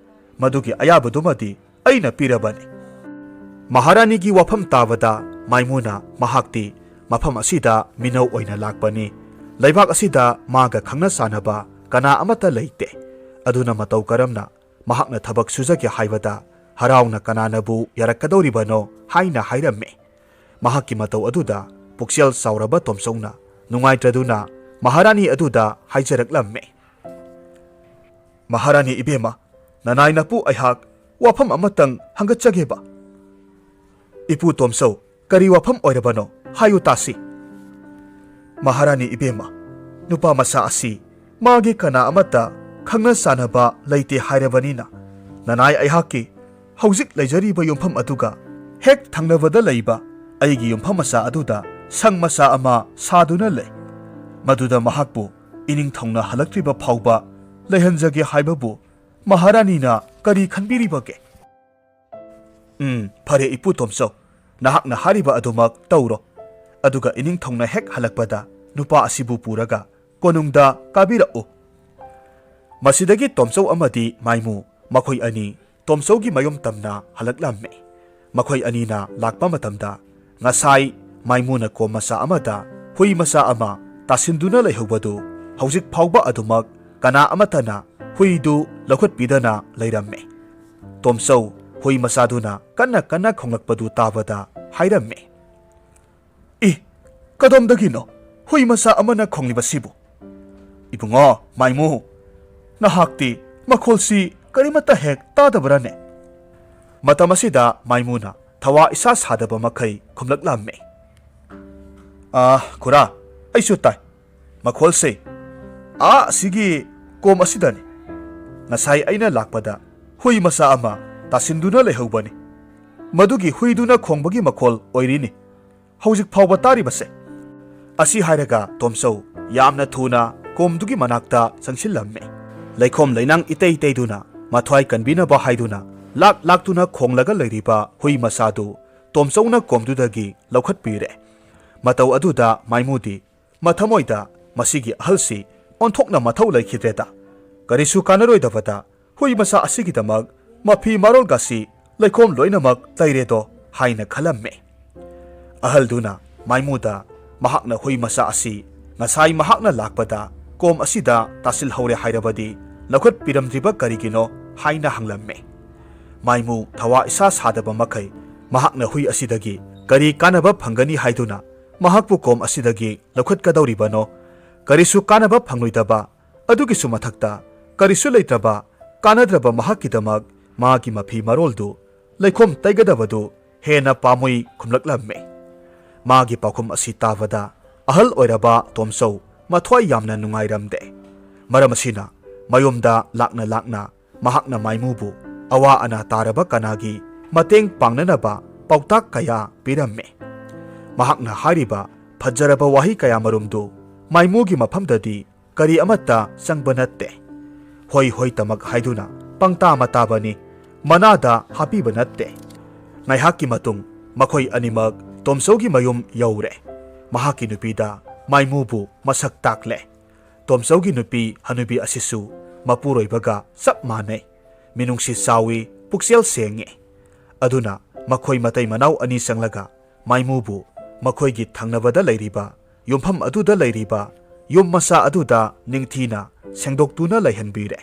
ꯃꯗꯨꯒꯤ ꯑꯌꯥꯕꯗꯨꯃꯗꯤ ꯑꯩꯅ ꯄꯤꯔꯕꯅꯤ꯫ ꯃꯍꯥꯔꯥꯅꯤꯒꯤ ꯋꯥꯐꯝ ꯇꯥꯕꯗ ꯃꯥꯏꯃꯨꯅ ꯃꯍꯥꯛꯇꯤ ꯃꯐꯝ ꯑꯁꯤꯗ ꯃꯤꯅꯧ ꯑꯣꯏꯅ ꯂꯥꯛꯄꯅꯤ꯫ ꯂꯩꯕꯥꯛ ꯑꯁꯤꯗ ꯃꯥꯒ ꯈꯪꯅ ꯆꯥꯟꯅꯕ ꯀꯅꯥ ꯑꯃꯠꯇ ꯂꯩꯇꯦ꯫ ꯑꯗꯨꯅ ꯃꯇꯧ ꯀꯔꯝꯅ ꯃꯍꯥꯛꯅ ꯊꯕꯛ ꯁꯨꯖꯒꯦ ꯍꯥꯏꯕꯗ ꯍꯔꯥꯎꯅ ꯀꯅꯥꯅꯕꯨ ꯌꯥꯔꯛꯀꯗꯧꯔꯤꯕꯅꯣ ꯍꯥꯏꯅ ꯍꯥꯏꯔꯝꯃꯤ꯫ ꯃꯍꯥꯛꯀꯤ ꯃꯇꯧ ꯑꯗꯨꯗ ꯄꯨꯛꯆꯦꯜ ꯆꯥꯎꯔꯕ ꯇꯣꯝꯆꯧꯅ ꯅꯨꯡꯉꯥꯏꯇ꯭ꯔꯗꯨꯅ ꯃꯍꯥꯔꯥꯅꯤ ꯑꯗꯨꯗ ꯍꯥꯏꯖꯔꯛꯂꯝꯃꯤ꯫ "ꯃꯍꯥꯔꯥꯅꯤ ꯏꯕꯦꯝꯃ, ꯅꯅꯥꯏ ꯅꯄꯨ ꯑꯩꯍꯥꯛ ꯋꯥꯐꯝ ꯑꯃꯇꯪ ꯍꯪꯒꯠꯆꯒꯦꯕ꯫" "ꯏꯄꯨ ꯇꯣꯝꯆꯧ, ꯀꯔꯤ ꯋꯥꯐꯝ ꯑꯣꯏꯔꯕꯅꯣ? ꯍꯥꯏꯌꯨ ꯇꯥꯁꯤ꯫" "ꯃꯍꯥꯔꯥꯅꯤ ꯏꯕꯦꯝꯃ, ꯅꯨꯄꯥ ꯃꯆꯥ ꯑꯁꯤ ꯃꯥꯒꯤ ꯀꯅꯥ ꯑꯃꯠꯇ ꯈꯪꯅ ꯆꯥꯟꯅꯕ ꯂꯩꯇꯦ ꯍꯥꯏꯔꯕꯅꯤꯅ, ꯅꯅꯥꯏ ꯑꯩꯍꯥꯛꯀꯤ ꯍꯧꯖꯤꯛ ꯂꯩꯖꯔꯤꯕ ꯌꯨꯝꯐꯝ ꯑꯗꯨꯒ ꯍꯦꯛ ꯊꯪꯅꯕꯗ ꯂꯩꯕ ꯑꯩꯒꯤ ꯌꯨꯝꯐꯝ ꯃꯆꯥ ꯑꯗꯨꯗ ꯁꯪ ꯃꯆꯥ ꯑꯃ ꯁꯥꯗꯨꯅ ꯂꯩ꯫ ꯃꯗꯨꯗ ꯃꯍꯥꯛꯄꯨ ꯏꯅꯤꯡꯊꯧꯅ ꯍꯜꯂꯛꯇ꯭ꯔꯤꯕ ꯐꯥꯎꯕ ꯂꯩꯍꯟꯖꯒꯦ ꯍꯥꯏꯕꯕꯨ ꯃꯍꯥꯔꯥꯅꯤꯅ ꯀꯔꯤ ꯈꯟꯕꯤꯔꯤꯕꯒꯦ?" "ꯎꯝ, ꯐꯔꯦ ꯏꯄꯨ ꯇꯣꯝꯆꯧ, ꯅꯍꯥꯛꯅ ꯍꯥꯏꯔꯤꯕ ꯑꯗꯨꯃꯛ ꯇꯧꯔꯣ꯫ ꯑꯗꯨꯒ ꯏꯅꯤꯡꯊꯧꯅ ꯍꯦꯛ ꯍꯜꯂꯛꯄꯗ ꯅꯨꯄꯥ ꯑꯁꯤꯕꯨ ꯄꯨꯔꯒ ꯀꯣꯅꯨꯡꯗ ꯀꯥꯕꯤꯔꯛꯎ꯫" ꯃꯁꯤꯗꯒꯤ ꯇꯣꯝꯆꯧ ꯑꯃꯗꯤ ꯃꯥꯏꯃꯨ ꯃꯈꯣꯏ ꯑꯅꯤ ꯇꯣꯝꯆꯧꯒꯤ ꯃꯌꯨꯝ ꯇꯝꯅ ꯍꯜꯂꯛꯂꯝꯃꯤ꯫ ꯃꯈꯣꯏ ꯑꯅꯤꯅ ꯂꯥꯛꯄ ꯃꯇꯝꯗ ꯉꯁꯥꯏ ꯃꯥꯏꯃꯨꯅ ꯀꯣꯝ ꯃꯆꯥ ꯑꯃꯗ ꯍꯨꯏ ꯃꯆꯥ ꯑꯃ ꯇꯥꯁꯤꯟꯗꯨꯅ ꯂꯩꯍꯧꯕꯗꯨ ꯍꯧꯖꯤꯛ ꯐꯥꯎꯕ ꯑꯗꯨꯃꯛ ꯀꯅꯥ ꯑꯃꯠꯇꯅ ꯍꯨꯏꯗꯨ ꯂꯧꯈꯠꯄꯤꯗꯅ ꯂꯩꯔꯝꯃꯤ꯫ ꯇꯣꯝꯆꯧ ꯍꯨꯏ ꯃꯆꯥꯗꯨꯅ ꯀꯟꯅ ꯀꯟꯅ ꯈꯣꯡꯂꯛꯄꯗꯨ ꯇꯥꯕꯗ ꯍꯥꯏꯔꯝꯃꯤ, "ꯏ, ꯀꯗꯣꯝꯗꯒꯤꯅꯣ ꯍꯨꯏ ꯃꯆꯥ ꯑꯃꯅ ꯈꯣꯡꯂꯤꯕꯁꯤꯕꯨ? ꯏꯕꯨꯡꯉꯣ ꯃꯥꯏꯃꯨ, ꯅꯍꯥꯛꯇꯤ ꯃꯈꯣꯜꯁꯤ ꯀꯔꯤꯃꯠꯇ ꯍꯦꯛ ꯇꯥꯗꯕ꯭ꯔꯥꯅꯦ?" ꯃꯇꯝ ꯑꯁꯤꯗ ꯃꯥꯏꯃꯨꯅ ꯊꯋꯥ ꯏꯁꯥ ꯁꯥꯗꯕ ꯃꯈꯩ ꯈꯨꯝꯂꯛꯂꯝꯃꯤ, "ꯑꯥ, ꯈꯨꯔꯥ, ꯑꯩꯁꯨ ꯇꯥꯏ꯫ ꯃꯈꯣꯜꯁꯦ ꯑꯥ ꯑꯁꯤꯒꯤ ꯀꯣꯝ ꯑꯁꯤꯗꯅꯤ꯫ ꯉꯁꯥꯏ ꯑꯩꯅ ꯂꯥꯛꯄꯗ ꯍꯨꯏ ꯃꯆꯥ ꯑꯃ ꯇꯥꯁꯤꯟꯗꯨꯅ ꯂꯩꯍꯧꯕꯅꯤ꯫ ꯃꯗꯨꯒꯤ ꯍꯨꯏꯗꯨꯅ ꯈꯣꯡꯕꯒꯤ ꯃꯈꯣꯜ ꯑꯣꯏꯔꯤꯅꯤ ꯍꯧꯖꯤꯛ ꯐꯥꯎꯕ ꯇꯥꯔꯤꯕꯁꯦ꯫" ꯑꯁꯤ ꯍꯥꯏꯔꯒ ꯇꯣꯝꯆꯧ ꯌꯥꯝꯅ ꯊꯨꯅ ꯀꯣꯝꯗꯨꯒꯤ ꯃꯅꯥꯛꯇ ꯆꯪꯁꯤꯜꯂꯝꯃꯤ꯫ ꯂꯩꯈꯣꯝ ꯂꯩꯅꯥꯡ ꯏꯇꯩ ꯇꯩꯗꯨꯅ ꯃꯊ꯭ꯋꯥꯏ ꯀꯟꯕꯤꯅꯕ ꯍꯥꯏꯗꯨꯅ ꯂꯥꯛ ꯂꯥꯛꯇꯨꯅ ꯈꯣꯡꯂꯒ ꯂꯩꯔꯤꯕ ꯍꯨꯏ ꯃꯆꯥꯗꯨ ꯇꯣꯝꯆꯧꯅ ꯀꯣꯝꯗꯨꯗꯒꯤ ꯂꯧꯈꯠꯄꯤꯔꯦ꯫ ꯃꯇꯧ ꯑꯗꯨꯗ ꯃꯥꯏꯃꯨꯗꯤ ꯃꯊꯃꯣꯏꯗ "ꯃꯁꯤꯒꯤ ꯑꯍꯜꯁꯤ ꯑꯣꯟꯊꯣꯛꯅ ꯃꯊꯧ ꯂꯩꯈꯤꯗ꯭ꯔꯦꯗ꯫ ꯀꯔꯤꯁꯨ ꯀꯥꯟꯅꯔꯣꯏꯗꯕꯗ ꯍꯨꯏ ꯃꯆꯥ ꯑꯁꯤꯒꯤꯗꯃꯛ ꯃꯐꯤ ꯃꯔꯣꯜꯒꯁꯤ ꯂꯩꯈꯣꯝ ꯂꯣꯏꯅꯃꯛ ꯂꯩꯔꯦꯗꯣ" ꯍꯥꯏꯅ ꯈꯜꯂꯝꯃꯦ꯫ ꯑꯍꯜꯗꯨꯅ ꯃꯥꯏꯃꯨꯗ ꯃꯍꯥꯛꯅ ꯍꯨꯏ ꯃꯆꯥ ꯑꯁꯤ ꯉꯁꯥꯏ ꯃꯍꯥꯛꯅ ꯂꯥꯛꯄꯗ ꯀꯣꯝ ꯑꯁꯤꯗ ꯇꯥꯁꯤꯜꯍꯧꯔꯦ ꯍꯥꯏꯔꯕꯗꯤ ꯂꯧꯈꯠꯄꯤꯔꯝꯗ꯭ꯔꯤꯕ ꯀꯔꯤꯒꯤꯅꯣ ꯍꯥꯏꯅ ꯍꯪꯂꯝꯃꯦ꯫ ꯃꯥꯏꯃꯨ ꯊꯋꯥ ꯏꯁꯥ ꯁꯥꯗꯕ ꯃꯈꯩ ꯃꯍꯥꯛꯅ ꯍꯨꯏ ꯑꯁꯤꯗꯒꯤ ꯀꯔꯤ ꯀꯥꯟꯅꯕ ꯐꯪꯒꯅꯤ ꯍꯥꯏꯗꯨꯅ ꯃꯍꯥꯛꯄꯨ ꯀꯣꯝ ꯑꯁꯤꯗꯒꯤ ꯂꯧꯈꯠꯀꯗꯧꯔꯤꯕꯅꯣ? ꯀꯔꯤꯁꯨ ꯀꯥꯟꯅꯕ ꯐꯪꯂꯣꯏꯗꯕ, ꯑꯗꯨꯒꯤꯁꯨ ꯃꯊꯛꯇ ꯀꯔꯤꯁꯨ ꯂꯩꯇ꯭ꯔꯕ, ꯀꯥꯟꯅꯗ꯭ꯔꯕ ꯃꯍꯥꯛꯀꯤꯗꯃꯛ ꯃꯥꯒꯤ ꯃꯐꯤ ꯃꯔꯣꯜꯗꯨ ꯂꯩꯈꯣꯝ ꯇꯩꯒꯗꯕꯗꯨ ꯍꯦꯟꯅ ꯄꯥꯝꯃꯨꯏ ꯈꯨꯝꯂꯛꯂꯝꯃꯤ꯫ ꯃꯥꯒꯤ ꯄꯥꯎꯈꯨꯝ ꯑꯁꯤ ꯇꯥꯕꯗ ꯑꯍꯜ ꯑꯣꯏꯔꯕ ꯇꯣꯝꯆꯧ ꯃꯊ꯭ꯋꯥꯏ ꯌꯥꯝꯅ ꯅꯨꯡꯉꯥꯏꯔꯝꯗꯦ꯫ ꯃꯔꯝ ꯑꯁꯤꯅ ꯃꯌꯨꯝꯗ ꯂꯥꯛꯅ ꯂꯥꯛꯅ ꯃꯍꯥꯛꯅ ꯃꯥꯏꯃꯨꯕꯨ ꯑꯋꯥ ꯑꯅꯥ ꯇꯥꯔꯕ ꯀꯅꯥꯒꯤ ꯃꯇꯦꯡ ꯄꯥꯡꯅꯅꯕ ꯄꯥꯎꯇꯥꯛ ꯀꯌꯥ ꯄꯤꯔꯝꯃꯤ꯫ ꯃꯍꯥꯛꯅ ꯍꯥꯏꯔꯤꯕ ꯐꯖꯔꯕ ꯋꯥꯍꯩ ꯀꯌꯥꯃꯔꯨꯝꯗꯨ ꯃꯥꯏꯃꯨꯒꯤ ꯃꯐꯝꯗꯗꯤ ꯀꯔꯤ ꯑꯃꯠꯇ ꯆꯪꯕ ꯅꯠꯇꯦ꯫ "ꯍꯣꯏ ꯍꯣꯏ" ꯇꯃꯛ ꯍꯥꯏꯗꯨꯅ ꯄꯪꯇꯥ ꯃꯇꯥꯕꯅꯤ, ꯃꯅꯥꯗ ꯍꯥꯞꯄꯤꯕ ꯅꯠꯇꯦ꯫ ꯉꯥꯏꯍꯥꯛꯀꯤ ꯃꯇꯨꯡ ꯃꯈꯣꯏ ꯑꯅꯤꯃꯛ ꯇꯣꯝꯆꯧꯒꯤ ꯃꯌꯨꯝ ꯌꯧꯔꯦ꯫ ꯃꯍꯥꯛꯀꯤ ꯅꯨꯄꯤꯗ ꯃꯥꯏꯃꯨꯕꯨ ꯃꯁꯛ ꯇꯥꯛꯂꯦ꯫ ꯇꯣꯝꯆꯧꯒꯤ ꯅꯨꯄꯤ ꯍꯅꯨꯕꯤ ꯑꯁꯤꯁꯨ ꯃꯄꯨꯔꯣꯏꯕꯒ ꯆꯞ ꯃꯥꯟꯅꯩ꯫ ꯃꯤꯅꯨꯡꯁꯤ ꯆꯥꯎꯏ, ꯄꯨꯛꯆꯦꯜ ꯁꯦꯡꯉꯤ꯫ ꯑꯗꯨꯅ ꯃꯈꯣꯏ ꯃꯇꯩ ꯃꯅꯥꯎ ꯑꯅꯤ ꯆꯪꯂꯒ ꯃꯥꯏꯃꯨꯕꯨ ꯃꯈꯣꯏꯒꯤ ꯊꯪꯅꯕꯗ ꯂꯩꯔꯤꯕ ꯌꯨꯝꯐꯝ ꯑꯗꯨꯗ ꯂꯩꯔꯤꯕ ꯌꯨꯝ ꯃꯆꯥ ꯑꯗꯨꯗ ꯅꯤꯡꯊꯤꯅ ꯁꯦꯡꯗꯣꯛꯇꯨꯅ ꯂꯩꯍꯟꯕꯤꯔꯦ꯫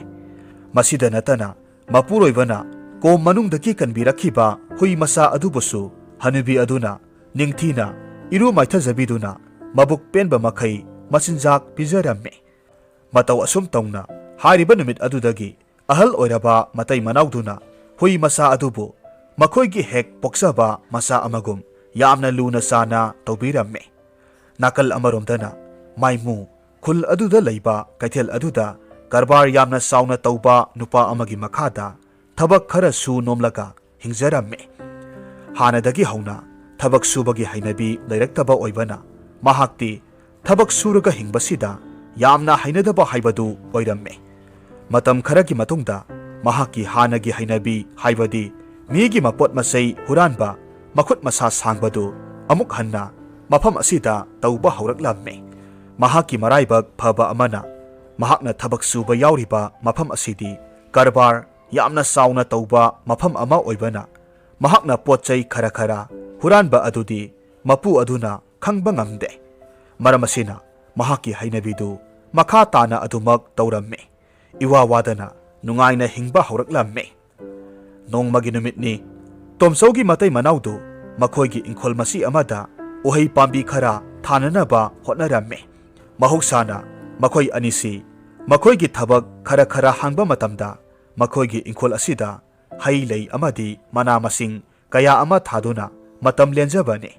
ꯃꯁꯤꯗ ꯅꯠꯇꯅ ꯃꯄꯨꯔꯣꯏꯕꯅ ꯀꯣꯝ ꯃꯅꯨꯡꯗꯒꯤ ꯀꯟꯕꯤꯔꯛꯈꯤꯕ ꯍꯨꯏ ꯃꯆꯥ ꯑꯗꯨꯕꯨꯁꯨ ꯍꯅꯨꯕꯤ ꯑꯗꯨꯅ ꯅꯤꯡꯊꯤꯅ ꯏꯔꯨ ꯃꯥꯏꯊꯖꯕꯤꯗꯨꯅ ꯃꯕꯨꯛ ꯄꯦꯟꯕ ꯃꯈꯩ ꯃꯆꯤꯟꯖꯥꯛ ꯄꯤꯖꯔꯝꯃꯤ꯫ ꯃꯇꯧ ꯑꯁꯨꯝ ꯇꯧꯅ ꯍꯥꯏꯔꯤꯕ ꯅꯨꯃꯤꯠ ꯑꯗꯨꯗꯒꯤ ꯑꯍꯜ ꯑꯣꯏꯔꯕ ꯃꯇꯩ ꯃꯅꯥꯎꯗꯨꯅ ꯍꯨꯏ ꯃꯆꯥ ꯑꯗꯨꯕꯨ ꯃꯈꯣꯏꯒꯤ ꯍꯦꯛ ꯄꯣꯛꯆꯕ ꯃꯆꯥ ꯑꯃꯒꯨꯝ ꯌꯥꯝꯅ ꯂꯨꯅ ꯆꯥꯅ ꯇꯧꯕꯤꯔꯝꯃꯤ꯫ ꯅꯥꯀꯜ ꯑꯃꯔꯣꯝꯗꯅ ꯃꯥꯏꯃꯨ, ꯈꯨꯜ ꯑꯗꯨꯗ ꯂꯩꯕ ꯀꯩꯊꯦꯜ ꯑꯗꯨꯗ ꯀꯔꯕꯥꯔ ꯌꯥꯝꯅ ꯆꯥꯎꯅ ꯇꯧꯕ ꯅꯨꯄꯥ ꯑꯃꯒꯤ ꯃꯈꯥꯗ ꯊꯕꯛ ꯈꯔ ꯁꯨ ꯅꯣꯝꯂꯒ ꯍꯤꯡꯖꯔꯝꯃꯤ꯫ ꯍꯥꯟꯅꯗꯒꯤ ꯍꯧꯅ ꯊꯕꯛ ꯁꯨꯕꯒꯤ ꯍꯩꯅꯕꯤ ꯂꯩꯔꯛꯇꯕ ꯑꯣꯏꯕꯅ ꯃꯍꯥꯛꯇꯤ ꯊꯕꯛ ꯁꯨꯔꯒ ꯍꯤꯡꯕꯁꯤꯗ ꯌꯥꯝꯅ ꯍꯩꯅꯗꯕ ꯍꯥꯏꯕꯗꯨ ꯑꯣꯏꯔꯝꯃꯤ꯫ ꯃꯇꯝ ꯈꯔꯒꯤ ꯃꯇꯨꯡꯗ ꯃꯍꯥꯛꯀꯤ ꯍꯥꯟꯅꯒꯤ ꯍꯩꯅꯕꯤ, ꯍꯥꯏꯕꯗꯤ ꯃꯤꯒꯤ ꯃꯄꯣꯠ ꯃꯆꯩ ꯍꯨꯔꯥꯟꯕ, ꯃꯈꯨꯠ ꯃꯁꯥ ꯁꯥꯡꯕꯗꯨ ꯑꯃꯨꯛ ꯍꯟꯅ ꯃꯐꯝ ꯑꯁꯤꯗ ꯇꯧꯕ ꯍꯧꯔꯛꯂꯝꯃꯤ꯫ ꯃꯍꯥꯛꯀꯤ ꯃꯔꯥꯏꯕꯛ ꯐꯕ ꯑꯃꯅ, ꯃꯍꯥꯛꯅ ꯊꯕꯛ ꯁꯨꯕ ꯌꯥꯎꯔꯤꯕ ꯃꯐꯝ ꯑꯁꯤꯗꯤ ꯀꯔꯕꯥꯔ ꯌꯥꯝꯅ ꯆꯥꯎꯅ ꯇꯧꯕ ꯃꯐꯝ ꯑꯃ ꯑꯣꯏꯕꯅ, ꯃꯍꯥꯛꯅ ꯄꯣꯠ ꯆꯩ ꯈꯔ ꯈꯔ ꯍꯨꯔꯥꯟꯕ ꯑꯗꯨꯗꯤ ꯃꯄꯨ ꯑꯗꯨꯅ ꯈꯪꯕ ꯉꯝꯗꯦ꯫ ꯃꯔꯝ ꯑꯁꯤꯅ, ꯃꯍꯥꯛꯀꯤ ꯍꯩꯅꯕꯤꯗꯨ ꯃꯈꯥ ꯇꯥꯅ ꯑꯗꯨꯃꯛ ꯇꯧꯔꯝꯃꯤ꯫ ꯏꯋꯥ ꯋꯥꯗꯅ ꯅꯨꯡꯉꯥꯏꯅ ꯍꯤꯡꯕ ꯍꯧꯔꯛꯂꯝꯃꯤ꯫ ꯅꯣꯡꯃꯒꯤ ꯅꯨꯃꯤꯠꯅꯤ꯫ ꯇꯣꯝꯆꯧꯒꯤ ꯃꯇꯩ ꯃꯅꯥꯎꯗꯨ ꯃꯈꯣꯏꯒꯤ ꯏꯪꯈꯣꯜ ꯃꯆꯤ ꯑꯃꯗ ꯎꯍꯩ ꯄꯥꯝꯕꯤ ꯈꯔ ꯊꯥꯅꯅꯕ ꯍꯣꯠꯅꯔꯝꯃꯤ꯫ ꯃꯍꯧꯁꯥꯅ ꯃꯈꯣꯏ ꯑꯅꯤꯁꯤ ꯃꯈꯣꯏꯒꯤ ꯊꯕꯛ ꯈꯔ ꯈꯔ ꯍꯥꯡꯕ ꯃꯇꯝꯗ ꯃꯈꯣꯏꯒꯤ ꯏꯪꯈꯣꯜ ꯑꯁꯤꯗ ꯍꯩ ꯂꯩ ꯑꯃꯗꯤ ꯃꯅꯥ ꯃꯁꯤꯡ ꯀꯌꯥ ꯑꯃ ꯊꯥꯗꯨꯅ ꯃꯇꯝ ꯂꯦꯟꯖꯕꯅꯤ꯫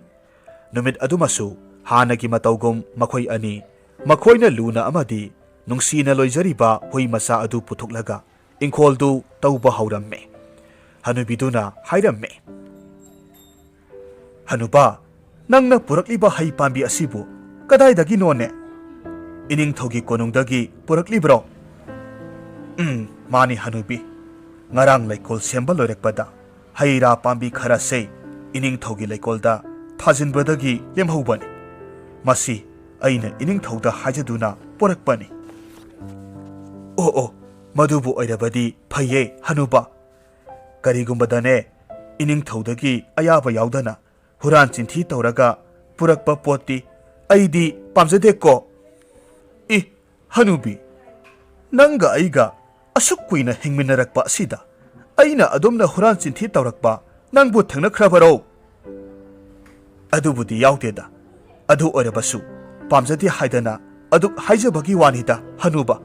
ꯅꯨꯃꯤꯠ ꯑꯗꯨꯃꯁꯨ ꯍꯥꯟꯅꯒꯤ ꯃꯇꯧꯒꯨꯝ ꯃꯈꯣꯏ ꯑꯅꯤ ꯃꯈꯣꯏꯅ ꯂꯨꯅ ꯑꯃꯗꯤ ꯅꯨꯡꯁꯤꯅ ꯂꯣꯏꯖꯔꯤꯕ ꯍꯨꯏ ꯃꯆꯥ ꯑꯗꯨ ꯄꯨꯊꯣꯛꯂꯒ ꯏꯪꯈꯣꯜꯗꯨ ꯇꯧꯕ ꯍꯧꯔꯝꯃꯤ꯫ ꯍꯅꯨꯕꯤꯗꯨꯅ ꯍꯥꯏꯔꯝꯃꯤ, "ꯍꯅꯨꯕꯥ, ꯅꯪꯅ ꯄꯨꯔꯛꯂꯤꯕ ꯍꯩ ꯄꯥꯝꯕꯤ ꯑꯁꯤꯕꯨ ꯀꯗꯥꯏꯗꯒꯤꯅꯣꯅꯦ? ꯏꯅꯤꯡꯊꯧꯒꯤ ꯀꯣꯅꯨꯡꯗꯒꯤ ꯄꯨꯔꯛꯂꯤꯕ꯭ꯔꯣ?" "ꯎꯝ, ꯃꯥꯅꯤ ꯍꯅꯨꯕꯤ꯫ ꯉꯔꯥꯡ ꯂꯩꯀꯣꯜ ꯁꯦꯝꯕ ꯂꯣꯏꯔꯛꯄꯗ ꯍꯩ ꯔꯥ ꯄꯥꯝꯕꯤ ꯈꯔꯁꯦ ꯏꯅꯤꯡꯊꯧꯒꯤ ꯂꯩꯀꯣꯜꯗ ꯊꯥꯖꯤꯟꯕꯗꯒꯤ ꯂꯦꯝꯍꯧꯕꯅꯤ꯫ ꯃꯁꯤ ꯑꯩꯅ ꯏꯅꯤꯡꯊꯧꯗ ꯍꯥꯏꯖꯗꯨꯅ ꯄꯨꯔꯛꯄꯅꯤ꯫" "ꯑꯣ, ꯑꯣ, ꯃꯗꯨꯕꯨ ꯑꯣꯏꯔꯕꯗꯤ ꯐꯩꯌꯦ ꯍꯅꯨꯕ꯫ ꯀꯔꯤꯒꯨꯝꯕꯗꯅꯦ, ꯏꯅꯤꯡꯊꯧꯗꯒꯤ ꯑꯌꯥꯕ ꯌꯥꯎꯗꯅ ꯍꯨꯔꯥꯟ ꯆꯤꯟꯊꯤ ꯇꯧꯔꯒ ꯄꯨꯔꯛꯄ ꯄꯣꯠꯇꯤ ꯑꯩꯗꯤ ꯄꯥꯝꯖꯗꯦꯀꯣ꯫" "ꯏ, ꯍꯅꯨꯕꯤ, ꯅꯪꯒ ꯑꯩꯒ ꯑꯁꯨꯛ ꯀꯨꯏꯅ ꯍꯤꯡꯃꯤꯟꯅꯔꯛꯄ ꯑꯁꯤꯗ ꯑꯩꯅ ꯑꯗꯨꯝꯅ ꯍꯨꯔꯥꯟ ꯆꯤꯟꯊꯤ ꯇꯧꯔꯛꯄ ꯅꯪꯕꯨ ꯊꯦꯡꯅꯈ꯭ꯔꯕꯔꯣ?" "ꯑꯗꯨꯕꯨꯗꯤ ꯌꯥꯎꯗꯦꯗ꯫ ꯑꯗꯨ ꯑꯣꯏꯔꯕꯁꯨ ꯄꯥꯝꯖꯗꯦ ꯍꯥꯏꯗꯅ ꯑꯗꯨꯛ ꯍꯥꯏꯖꯕꯒꯤ ꯋꯥꯅꯤꯗ, ꯍꯅꯨꯕ꯫"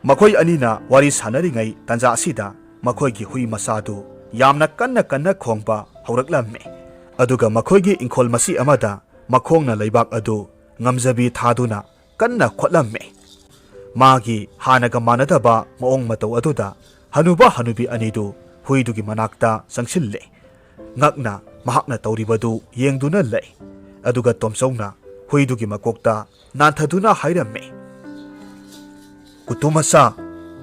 ꯃꯈꯣꯏ ꯑꯅꯤꯅ ꯋꯥꯔꯤ ꯁꯥꯟꯅꯔꯤꯉꯩ ꯇꯥꯟꯖꯥ ꯑꯁꯤꯗ ꯃꯈꯣꯏꯒꯤ ꯍꯨꯏ ꯃꯆꯥꯗꯨ ꯌꯥꯝꯅ ꯀꯟꯅ ꯀꯟꯅ ꯈꯣꯡꯕ ꯍꯧꯔꯛꯂꯝꯃꯤ꯫ ꯑꯗꯨꯒ ꯃꯈꯣꯏꯒꯤ ꯏꯪꯈꯣꯜ ꯃꯆꯤ ꯑꯃꯗ ꯃꯈꯣꯡꯅ ꯂꯩꯕꯥꯛ ꯑꯗꯨ ꯉꯝꯖꯕꯤ ꯊꯥꯗꯨꯅ ꯀꯟꯅ ꯈꯣꯠꯂꯝꯃꯤ꯫ ꯃꯥꯒꯤ ꯍꯥꯟꯅꯒ ꯃꯥꯟꯅꯗꯕ ꯃꯑꯣꯡ ꯃꯇꯧ ꯑꯗꯨꯗ ꯍꯅꯨꯕ ꯍꯅꯨꯕꯤ ꯑꯅꯤꯗꯨ ꯍꯨꯏꯗꯨꯒꯤ ꯃꯅꯥꯛꯇ ꯆꯪꯁꯤꯜꯂꯦ꯫ ꯉꯛꯅ ꯃꯍꯥꯛꯅ ꯇꯧꯔꯤꯕꯗꯨ ꯌꯦꯡꯗꯨꯅ ꯂꯩ꯫ ꯑꯗꯨꯒ ꯇꯣꯝꯆꯧꯅ ꯍꯨꯏꯗꯨꯒꯤ ꯃꯀꯣꯛꯇ ꯅꯥꯟꯊꯗꯨꯅ ꯍꯥꯏꯔꯝꯃꯤ, "ꯀꯨꯇꯨ ꯃꯆꯥ,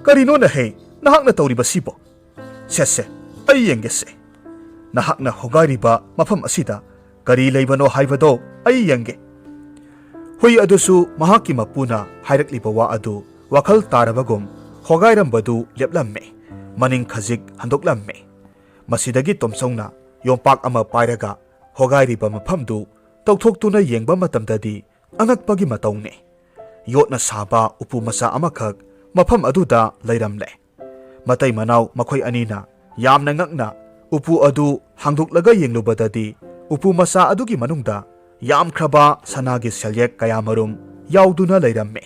"ꯀꯔꯤꯅꯣꯅꯦꯍꯦ ꯅꯍꯥꯛꯅ ꯇꯧꯔꯤꯕꯁꯤꯕꯣ? ꯁꯦ ꯁꯦ, ꯑꯩ ꯌꯦꯡꯒꯦꯁꯦ꯫ ꯅꯍꯥꯛꯅ ꯍꯣꯒꯥꯏꯔꯤꯕ ꯃꯐꯝ ꯑꯁꯤꯗ ꯀꯔꯤ ꯂꯩꯕꯅꯣ ꯍꯥꯏꯕꯗꯣ ꯑꯩ ꯌꯦꯡꯒꯦ꯫" ꯍꯨꯏ ꯑꯗꯨꯁꯨ ꯃꯍꯥꯛꯀꯤ ꯃꯄꯨꯅ ꯍꯥꯏꯔꯛꯂꯤꯕ ꯋꯥ ꯑꯗꯨ ꯋꯥꯈꯜ ꯇꯥꯔꯕꯒꯨꯝ ꯍꯣꯒꯥꯏꯔꯝꯕꯗꯨ ꯂꯦꯞꯂꯝꯃꯦ꯫ ꯃꯅꯤꯡ ꯈꯖꯤꯛ ꯍꯟꯗꯣꯛꯂꯝꯃꯦ꯫ ꯃꯁꯤꯗꯒꯤ ꯇꯣꯝꯆꯧꯅ ꯌꯣꯝꯄꯥꯛ ꯑꯃ ꯄꯥꯏꯔꯒ ꯍꯣꯒꯥꯏꯔꯤꯕ ꯃꯐꯝꯗꯨ ꯇꯧꯊꯣꯛꯇꯨꯅ ꯌꯦꯡꯕ ꯃꯇꯝꯗꯗꯤ ꯑꯉꯛꯄꯒꯤ ꯃꯇꯧꯅꯦ꯫ ꯌꯣꯠꯅ ꯁꯥꯕ ꯎꯄꯨ ꯃꯆꯥ ꯑꯃꯈꯛ ꯃꯐꯝ ꯑꯗꯨꯗ ꯂꯩꯔꯝꯂꯦ꯫ ꯃꯇꯩ ꯃꯅꯥꯎ ꯃꯈꯣꯏ ꯑꯅꯤꯅ ꯌꯥꯝꯅ ꯉꯛꯅ ꯎꯄꯨ ꯑꯗꯨ ꯍꯥꯡꯗꯣꯛꯂꯒ ꯌꯦꯡꯂꯨꯕꯗꯗꯤ, ꯎꯄꯨ ꯃꯆꯥ ꯑꯗꯨꯒꯤ ꯃꯅꯨꯡꯗ ꯌꯥꯝꯈ꯭ꯔꯕ ꯁꯅꯥꯒꯤ ꯁꯦꯜꯌꯦꯛ ꯀꯌꯥꯃꯔꯨꯝ ꯌꯥꯎꯗꯨꯅ ꯂꯩꯔꯝꯃꯤ꯫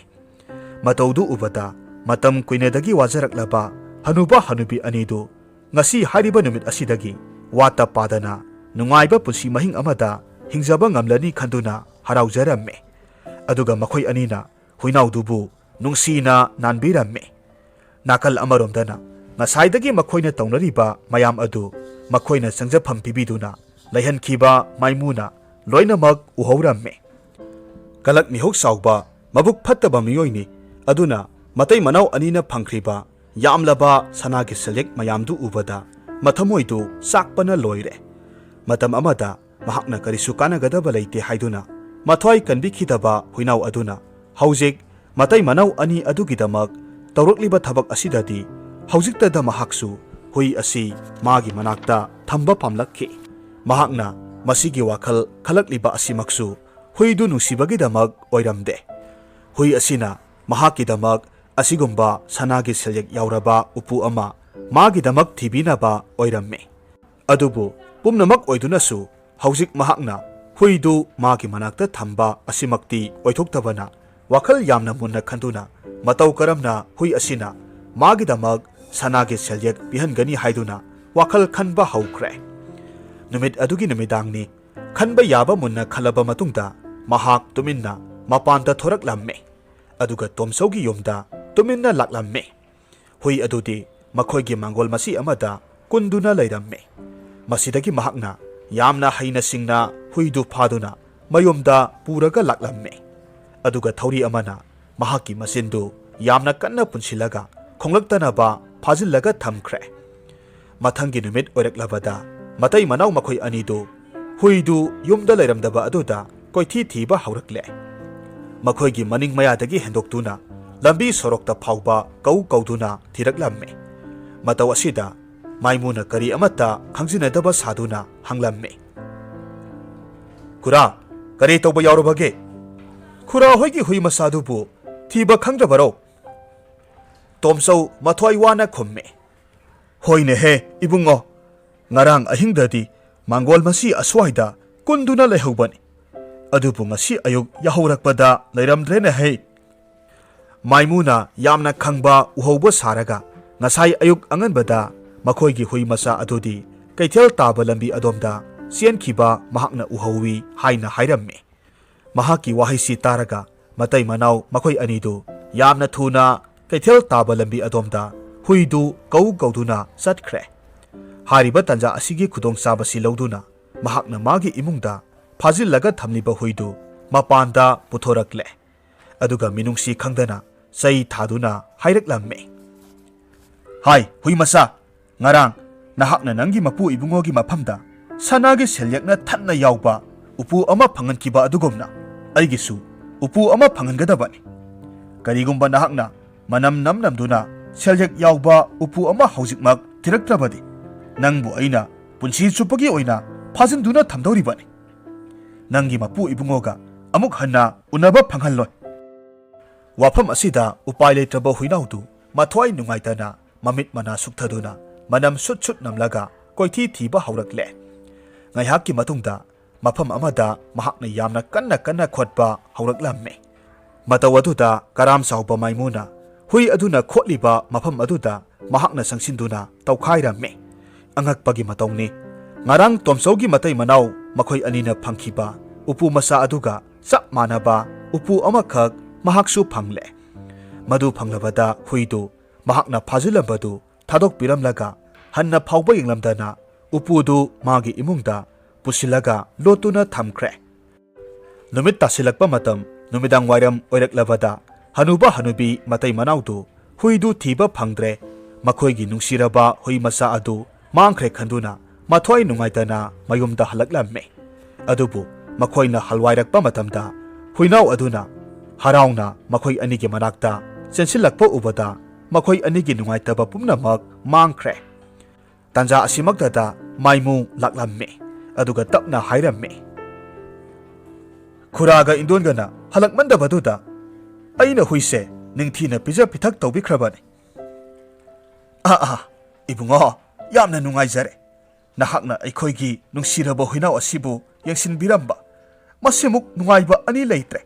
ꯃꯇꯧꯗꯨ ꯎꯕꯗ, ꯃꯇꯝ ꯀꯨꯏꯅꯗꯒꯤ ꯋꯥꯖꯔꯛꯂꯕ ꯍꯅꯨꯕ ꯍꯅꯨꯕꯤ ꯑꯅꯤꯗꯨ ꯉꯁꯤ ꯍꯥꯏꯔꯤꯕ ꯅꯨꯃꯤꯠ ꯑꯁꯤꯗꯒꯤ ꯋꯥꯠꯇ ꯄꯥꯗꯅ ꯅꯨꯡꯉꯥꯏꯕ ꯄꯨꯟꯁꯤ ꯃꯍꯤꯡ ꯑꯃꯗ ꯍꯤꯡꯖꯕ ꯉꯝꯂꯅꯤ ꯈꯟꯗꯨꯅ ꯍꯔꯥꯎꯖꯔꯝꯃꯤ꯫ ꯑꯗꯨꯒ ꯃꯈꯣꯏ ꯑꯅꯤꯅ ꯍꯨꯏꯅꯥꯎꯗꯨꯕꯨ ꯅꯨꯡꯁꯤꯅ ꯅꯥꯟꯕꯤꯔꯝꯃꯤ꯫ ꯅꯥꯀꯜ ꯑꯃꯔꯣꯝꯗꯅ ꯉꯁꯥꯏꯗꯒꯤ ꯃꯈꯣꯏꯅ ꯇꯧꯅꯔꯤꯕ ꯃꯌꯥꯝ ꯑꯗꯨ ꯃꯈꯣꯏꯅ ꯆꯪꯖꯐꯝ ꯄꯤꯕꯤꯗꯨꯅ ꯂꯩꯍꯟꯈꯤꯕ ꯃꯥꯏꯃꯨꯅ ꯂꯣꯏꯅꯃꯛ ꯎꯍꯧꯔꯝꯃꯤ꯫ ꯀꯂꯛ ꯃꯤꯍꯧ ꯆꯥꯎꯕ, ꯃꯕꯨꯛ ꯐꯠꯇꯕ ꯃꯤꯑꯣꯏꯅꯤ꯫ ꯑꯗꯨꯅ ꯃꯇꯩ ꯃꯅꯥꯎ ꯑꯅꯤꯅ ꯐꯪꯈ꯭ꯔꯤꯕ ꯌꯥꯝꯂꯕ ꯁꯅꯥꯒꯤ ꯁꯦꯜꯌꯦꯛ ꯃꯌꯥꯝꯗꯨ ꯎꯕꯗ ꯃꯊꯃꯣꯏꯗꯨ ꯆꯥꯛꯄꯅ ꯂꯣꯏꯔꯦ꯫ ꯃꯇꯝ ꯑꯃꯗ ꯃꯍꯥꯛꯅ ꯀꯔꯤꯁꯨ ꯀꯥꯟꯅꯒꯗꯕ ꯂꯩꯇꯦ ꯍꯥꯏꯗꯨꯅ ꯃꯊ꯭ꯋꯥꯏ ꯀꯟꯕꯤꯈꯤꯗꯕ ꯍꯨꯏꯅꯥꯎ ꯑꯗꯨꯅ ꯍꯧꯖꯤꯛ ꯃꯇꯩ ꯃꯅꯥꯎ ꯑꯅꯤ ꯑꯗꯨꯒꯤꯗꯃꯛ ꯇꯧꯔꯛꯂꯤꯕ ꯊꯕꯛ ꯑꯁꯤꯗꯗꯤ ꯍꯧꯖꯤꯛꯇꯗ ꯃꯍꯥꯛꯁꯨ ꯍꯨꯏ ꯑꯁꯤ ꯃꯥꯒꯤ ꯃꯅꯥꯛꯇ ꯊꯝꯕ ꯄꯥꯝꯂꯛꯈꯤ꯫ ꯃꯍꯥꯛꯅ ꯃꯁꯤꯒꯤ ꯋꯥꯈꯜ ꯈꯜꯂꯛꯂꯤꯕ ꯑꯁꯤꯃꯛꯁꯨ ꯍꯨꯏꯗꯨ ꯅꯨꯡꯁꯤꯕꯒꯤꯗꯃꯛ ꯑꯣꯏꯔꯝꯗꯦ꯫ ꯍꯨꯏ ꯑꯁꯤꯅ ꯃꯍꯥꯛꯀꯤꯗꯃꯛ ꯑꯁꯤꯒꯨꯝꯕ ꯁꯅꯥꯒꯤ ꯁꯦꯜꯌꯦꯛ ꯌꯥꯎꯔꯕ ꯎꯄꯨ ꯑꯃ ꯃꯥꯒꯤꯗꯃꯛ ꯊꯤꯕꯤꯅꯕ ꯑꯣꯏꯔꯝꯃꯤ꯫ ꯑꯗꯨꯕꯨ ꯄꯨꯝꯅꯃꯛ ꯑꯣꯏꯗꯨꯅꯁꯨ ꯍꯧꯖꯤꯛ ꯃꯍꯥꯛꯅ ꯍꯨꯏꯗꯨ ꯃꯥꯒꯤ ꯃꯅꯥꯛꯇ ꯊꯝꯕ ꯑꯁꯤꯃꯛꯇꯤ ꯑꯣꯏꯊꯣꯛꯇꯕꯅ ꯋꯥꯈꯜ ꯌꯥꯝꯅ ꯃꯨꯟꯅ ꯈꯟꯗꯨꯅ ꯃꯇꯧ ꯀꯔꯝꯅ ꯍꯨꯏ ꯑꯁꯤꯅ ꯃꯥꯒꯤꯗꯃꯛ ꯁꯅꯥꯒꯤ ꯁꯦꯜꯌꯦꯛ ꯄꯤꯍꯟꯒꯅꯤ ꯍꯥꯏꯗꯨꯅ ꯋꯥꯈꯜ ꯈꯟꯕ ꯍꯧꯈ꯭ꯔꯦ꯫ ꯅꯨꯃꯤꯠ ꯑꯗꯨꯒꯤ ꯅꯨꯃꯤꯗꯥꯡꯅꯤ꯫ ꯈꯟꯕ ꯌꯥꯕ ꯃꯨꯟꯅ ꯈꯜꯂꯕ ꯃꯇꯨꯡꯗ ꯃꯍꯥꯛ ꯇꯨꯃꯤꯟꯅ ꯃꯄꯥꯟꯗ ꯊꯣꯔꯛꯂꯝꯃꯤ꯫ ꯑꯗꯨꯒ ꯇꯣꯝꯆꯧꯒꯤ ꯌꯨꯝꯗ ꯇꯨꯃꯤꯟꯅ ꯂꯥꯛꯂꯝꯃꯤ꯫ ꯍꯨꯏ ꯑꯗꯨꯗꯤ ꯃꯈꯣꯏꯒꯤ ꯃꯥꯡꯒꯣꯜ ꯃꯆꯤ ꯑꯃꯗ ꯀꯨꯟꯗꯨꯅ ꯂꯩꯔꯝꯃꯤ꯫ ꯃꯁꯤꯗꯒꯤ ꯃꯍꯥꯛꯅ ꯌꯥꯝꯅ ꯍꯩꯅ ꯁꯤꯡꯅ ꯍꯨꯏꯗꯨ ꯐꯥꯗꯨꯅ ꯃꯌꯨꯝꯗ ꯄꯨꯔꯒ ꯂꯥꯛꯂꯝꯃꯤ꯫ ꯑꯗꯨꯒ ꯊꯧꯔꯤ ꯑꯃꯅ ꯃꯍꯥꯛꯀꯤ ꯃꯆꯤꯟꯗꯨ ꯌꯥꯝꯅ ꯀꯟꯅ ꯄꯨꯟꯁꯤꯜꯂꯒ ꯈꯣꯡꯂꯛꯇꯅꯕ ꯐꯥꯖꯤꯜꯂꯒ ꯊꯝꯈ꯭ꯔꯦ꯫ ꯃꯊꯪꯒꯤ ꯅꯨꯃꯤꯠ ꯑꯣꯏꯔꯛꯂꯕꯗ ꯃꯇꯩ ꯃꯅꯥꯎ ꯃꯈꯣꯏ ꯑꯅꯤꯗꯨ ꯍꯨꯏꯗꯨ ꯌꯨꯝꯗ ꯂꯩꯔꯝꯗꯕ ꯑꯗꯨꯗ ꯀꯣꯏꯊꯤ ꯊꯤꯕ ꯍꯧꯔꯛꯂꯦ꯫ ꯃꯈꯣꯏꯒꯤ ꯃꯅꯤꯡ ꯃꯌꯥꯗꯒꯤ ꯍꯦꯟꯗꯣꯛꯇꯨꯅ ꯂꯝꯕꯤ ꯁꯣꯔꯣꯛꯇ ꯐꯥꯎꯕ ꯀꯧ ꯀꯧꯗꯨꯅ ꯊꯤꯔꯛꯂꯝꯃꯤ꯫ ꯃꯇꯧ ꯑꯁꯤꯗ ꯃꯥꯏꯃꯨꯅ ꯀꯔꯤ ꯑꯃꯠꯇ ꯈꯪꯖꯤꯟꯅꯗꯕ ꯁꯥꯗꯨꯅ ꯍꯪꯂꯝꯃꯤ, "ꯈꯨꯔꯥ, ꯀꯔꯤ ꯇꯧꯕ ꯌꯥꯎꯔꯕꯒꯦ? ꯈꯨꯔꯥ ꯍꯣꯏꯒꯤ ꯍꯨꯏ ꯃꯆꯥꯗꯨꯕꯨ ꯊꯤꯕ ꯈꯪꯗ꯭ꯔꯕꯔꯣ?" ꯇꯣꯝꯆꯧ ꯃꯊ꯭ꯋꯥꯏ ꯋꯥꯅ ꯈꯨꯝꯃꯤ, "ꯍꯣꯏꯅꯦꯍꯦ, ꯏꯕꯨꯡꯉꯣ꯫ ꯉꯔꯥꯡ ꯑꯍꯤꯡꯗꯗꯤ ꯃꯥꯡꯒꯣꯜ ꯃꯁꯤ ꯑꯁ꯭ꯋꯥꯏꯗ ꯀꯨꯟꯗꯨꯅ ꯂꯩꯍꯧꯕꯅꯤ꯫ ꯑꯗꯨꯕꯨ ꯉꯁꯤ ꯑꯌꯨꯛ ꯌꯥꯍꯧꯔꯛꯄꯗ ꯂꯩꯔꯝꯗ꯭ꯔꯦꯅꯦꯍꯦ꯫" ꯃꯥꯏꯃꯨꯅ ꯌꯥꯝꯅ ꯈꯪꯕ ꯎꯍꯧꯕ ꯁꯥꯔꯒ, ꯉꯁꯥꯏ ꯑꯌꯨꯛ ꯑꯉꯟꯕꯗ ꯃꯈꯣꯏꯒꯤ ꯍꯨꯏ ꯃꯆꯥ ꯑꯗꯨꯗꯤ ꯀꯩꯊꯦꯜ ꯇꯥꯕ ꯂꯝꯕꯤ ꯑꯗꯣꯝꯗ ꯆꯦꯟꯈꯤꯕ ꯃꯍꯥꯛꯅ ꯎꯍꯧꯏ ꯍꯥꯏꯅ ꯍꯥꯏꯔꯝꯃꯤ꯫ ꯃꯍꯥꯛꯀꯤ ꯋꯥꯍꯩꯁꯤ ꯇꯥꯔꯒ ꯃꯇꯩ ꯃꯅꯥꯎ ꯃꯈꯣꯏ ꯑꯅꯤꯗꯨ ꯌꯥꯝꯅ ꯊꯨꯅ ꯀꯩꯊꯦꯜ ꯇꯥꯕ ꯂꯝꯕꯤ ꯑꯗꯣꯝꯗ ꯍꯨꯏꯗꯨ ꯀꯧ ꯀꯧꯗꯨꯅ ꯆꯠꯈ꯭ꯔꯦ꯫ ꯍꯥꯏꯔꯤꯕ ꯇꯥꯟꯖꯥ ꯑꯁꯤꯒꯤ ꯈꯨꯗꯣꯡꯆꯥꯕꯁꯤ ꯂꯧꯗꯨꯅ ꯃꯍꯥꯛꯅ ꯃꯥꯒꯤ ꯏꯃꯨꯡꯗ ꯐꯥꯖꯤꯜꯂꯒ ꯊꯝꯂꯤꯕ ꯍꯨꯏꯗꯨ ꯃꯄꯥꯟꯗ ꯄꯨꯊꯣꯔꯛꯂꯦ꯫ ꯑꯗꯨꯒ ꯃꯤꯅꯨꯡꯁꯤ ꯈꯪꯗꯅ ꯆꯩ ꯊꯥꯗꯨꯅ ꯍꯥꯏꯔꯛꯂꯝꯃꯤ, "ꯍꯥꯏ, ꯍꯨꯏ ꯃꯆꯥ, ꯉꯔꯥꯡ ꯅꯍꯥꯛꯅ ꯅꯪꯒꯤ ꯃꯄꯨ ꯏꯕꯨꯡꯉꯣꯒꯤ ꯃꯐꯝꯗ ꯁꯅꯥꯒꯤ ꯁꯦꯜꯌꯦꯛꯅ ꯊꯟꯅ ꯌꯥꯎꯕ ꯎꯄꯨ ꯑꯃ ꯐꯪꯍꯟꯈꯤꯕ ꯑꯗꯨꯒꯨꯝꯅ ꯑꯩꯒꯤꯁꯨ ꯎꯄꯨ ꯑꯃ ꯐꯪꯍꯟꯒꯗꯕꯅꯤ꯫ ꯀꯔꯤꯒꯨꯝꯕ ꯅꯍꯥꯛꯅ ꯃꯅꯝ ꯅꯝ ꯅꯝꯗꯨꯅ ꯁꯦꯜꯌꯦꯛ ꯌꯥꯎꯕ ꯎꯄꯨ ꯑꯃ ꯍꯧꯖꯤꯛꯃꯛ ꯊꯤꯔꯛꯇ꯭ꯔꯕꯗꯤ, ꯅꯪꯕꯨ ꯑꯩꯅ ꯄꯨꯟꯁꯤ ꯆꯨꯞꯄꯒꯤ ꯑꯣꯏꯅ ꯐꯥꯖꯤꯟꯗꯨꯅ ꯊꯝꯗꯧꯔꯤꯕꯅꯤ꯫ ꯅꯪꯒꯤ ꯃꯄꯨ ꯏꯕꯨꯡꯉꯣꯒ ꯑꯃꯨꯛ ꯍꯟꯅ ꯎꯅꯕ ꯐꯪꯍꯜꯂꯣꯏ꯫" ꯋꯥꯐꯝ ꯑꯁꯤꯗ ꯎꯄꯥꯏ ꯂꯩꯇ꯭ꯔꯕ ꯍꯨꯏꯅꯥꯎꯗꯨ ꯃꯊ꯭ꯋꯥꯏ ꯅꯨꯡꯉꯥꯏꯇꯅ ꯃꯃꯤꯠ ꯃꯅꯥ ꯁꯨꯛꯊꯗꯨꯅ ꯃꯅꯝ ꯁꯨꯠ ꯁꯨꯠ ꯅꯝꯂꯒ ꯀꯣꯏꯊꯤ ꯊꯤꯕ ꯍꯧꯔꯛꯂꯦ꯫ ꯉꯥꯏꯍꯥꯛꯀꯤ ꯃꯇꯨꯡꯗ ꯃꯐꯝ ꯑꯃꯗ ꯃꯍꯥꯛꯅ ꯌꯥꯝꯅ ꯀꯟꯅ ꯀꯟꯅ ꯈꯣꯠꯄ ꯍꯧꯔꯛꯂꯝꯃꯤ꯫ ꯃꯇꯧ ꯑꯗꯨꯗ ꯀꯔꯥꯝ ꯆꯥꯎꯕ ꯃꯥꯏꯃꯨꯅ ꯍꯨꯏ ꯑꯗꯨꯅ ꯈꯣꯠꯂꯤꯕ ꯃꯐꯝ ꯑꯗꯨꯗ ꯃꯍꯥꯛꯅ ꯆꯪꯁꯤꯟꯗꯨꯅ ꯇꯧꯈꯥꯏꯔꯝꯃꯤ꯫ ꯑꯉꯛꯄꯒꯤ ꯃꯇꯧꯅꯤ꯫ ꯉꯔꯥꯡ ꯇꯣꯝꯆꯧꯒꯤ ꯃꯇꯩ ꯃꯅꯥꯎ ꯃꯈꯣꯏ ꯑꯅꯤꯅ ꯐꯪꯈꯤꯕ ꯎꯄꯨ ꯃꯆꯥ ꯑꯗꯨꯒ ꯆꯞ ꯃꯥꯟꯅꯕ ꯎꯄꯨ ꯑꯃꯈꯛ ꯃꯍꯥꯛꯁꯨ ꯐꯪꯂꯦ꯫ ꯃꯗꯨ ꯐꯪꯂꯕꯗ ꯍꯨꯏꯗꯨ ꯃꯍꯥꯛꯅ ꯐꯥꯖꯤꯜꯂꯝꯕꯗꯨ ꯊꯥꯗꯣꯛꯄꯤꯔꯝꯂꯒ ꯍꯟꯅ ꯐꯥꯎꯕ ꯌꯦꯡꯂꯝꯗꯅ ꯎꯄꯨꯗꯨ ꯃꯥꯒꯤ ꯏꯃꯨꯡꯗ ꯄꯨꯁꯤꯜꯂꯒ ꯂꯣꯠꯇꯨꯅ ꯊꯝꯈ꯭ꯔꯦ꯫ ꯅꯨꯃꯤꯠ ꯇꯥꯁꯤꯜꯂꯛꯄ ꯃꯇꯝ, ꯅꯨꯃꯤꯗꯥꯡ ꯋꯥꯏꯔꯝ ꯑꯣꯏꯔꯛꯂꯕꯗ ꯍꯅꯨꯕ ꯍꯅꯨꯕꯤ ꯃꯇꯩ ꯃꯅꯥꯎꯗꯨ ꯍꯨꯏꯗꯨ ꯊꯤꯕ ꯐꯪꯗ꯭ꯔꯦ꯫ ꯃꯈꯣꯏꯒꯤ ꯅꯨꯡꯁꯤꯔꯕ ꯍꯨꯏ ꯃꯆꯥ ꯑꯗꯨ ꯃꯥꯡꯈ꯭ꯔꯦ ꯈꯟꯗꯨꯅ ꯃꯊ꯭ꯋꯥꯏ ꯅꯨꯡꯉꯥꯏꯇꯅ ꯃꯌꯨꯝꯗ ꯍꯜꯂꯛꯂꯝꯃꯤ꯫ ꯑꯗꯨꯕꯨ ꯃꯈꯣꯏꯅ ꯍꯜꯋꯥꯏꯔꯛꯄ ꯃꯇꯝꯗ ꯍꯨꯏꯅꯥꯎ ꯑꯗꯨꯅ ꯍꯔꯥꯎꯅ ꯃꯈꯣꯏ ꯑꯅꯤꯒꯤ ꯃꯅꯥꯛꯇ ꯆꯦꯟꯁꯤꯜꯂꯛꯄ ꯎꯕꯗ ꯃꯈꯣꯏ ꯑꯅꯤꯒꯤ ꯅꯨꯡꯉꯥꯏꯇꯕ ꯄꯨꯝꯅꯃꯛ ꯃꯥꯡꯈ꯭ꯔꯦ꯫ ꯇꯥꯟꯖꯥ ꯑꯁꯤꯃꯛꯇꯗ ꯃꯥꯏꯃꯨ ꯂꯥꯛꯂꯝꯃꯤ꯫ ꯑꯗꯨꯒ ꯇꯞꯅ ꯍꯥꯏꯔꯝꯃꯤ, "ꯈꯨꯔꯥꯒ ꯏꯟꯗꯣꯟꯒꯅ ꯍꯜꯂꯛꯃꯟꯗꯕꯗꯨꯗ ꯑꯩꯅ ꯍꯨꯏꯁꯦ ꯅꯤꯡꯊꯤꯅ ꯄꯤꯖ ꯄꯤꯊꯛ ꯇꯧꯕꯤꯈ꯭ꯔꯕꯅꯤ꯫" "ꯑꯥ ꯑꯥ, ꯏꯕꯨꯡꯉꯣ, ꯌꯥꯝꯅ ꯅꯨꯡꯉꯥꯏꯖꯔꯦ꯫ ꯅꯍꯥꯛꯅ ꯑꯩꯈꯣꯏꯒꯤ ꯅꯨꯡꯁꯤꯔꯕ ꯍꯨꯏꯅꯥꯎ ꯑꯁꯤꯕꯨ ꯌꯦꯡꯁꯤꯟꯕꯤꯔꯝꯕ꯫ ꯃꯁꯤꯃꯨꯛ ꯅꯨꯡꯉꯥꯏꯕ ꯑꯅꯤ ꯂꯩꯇ꯭ꯔꯦ꯫"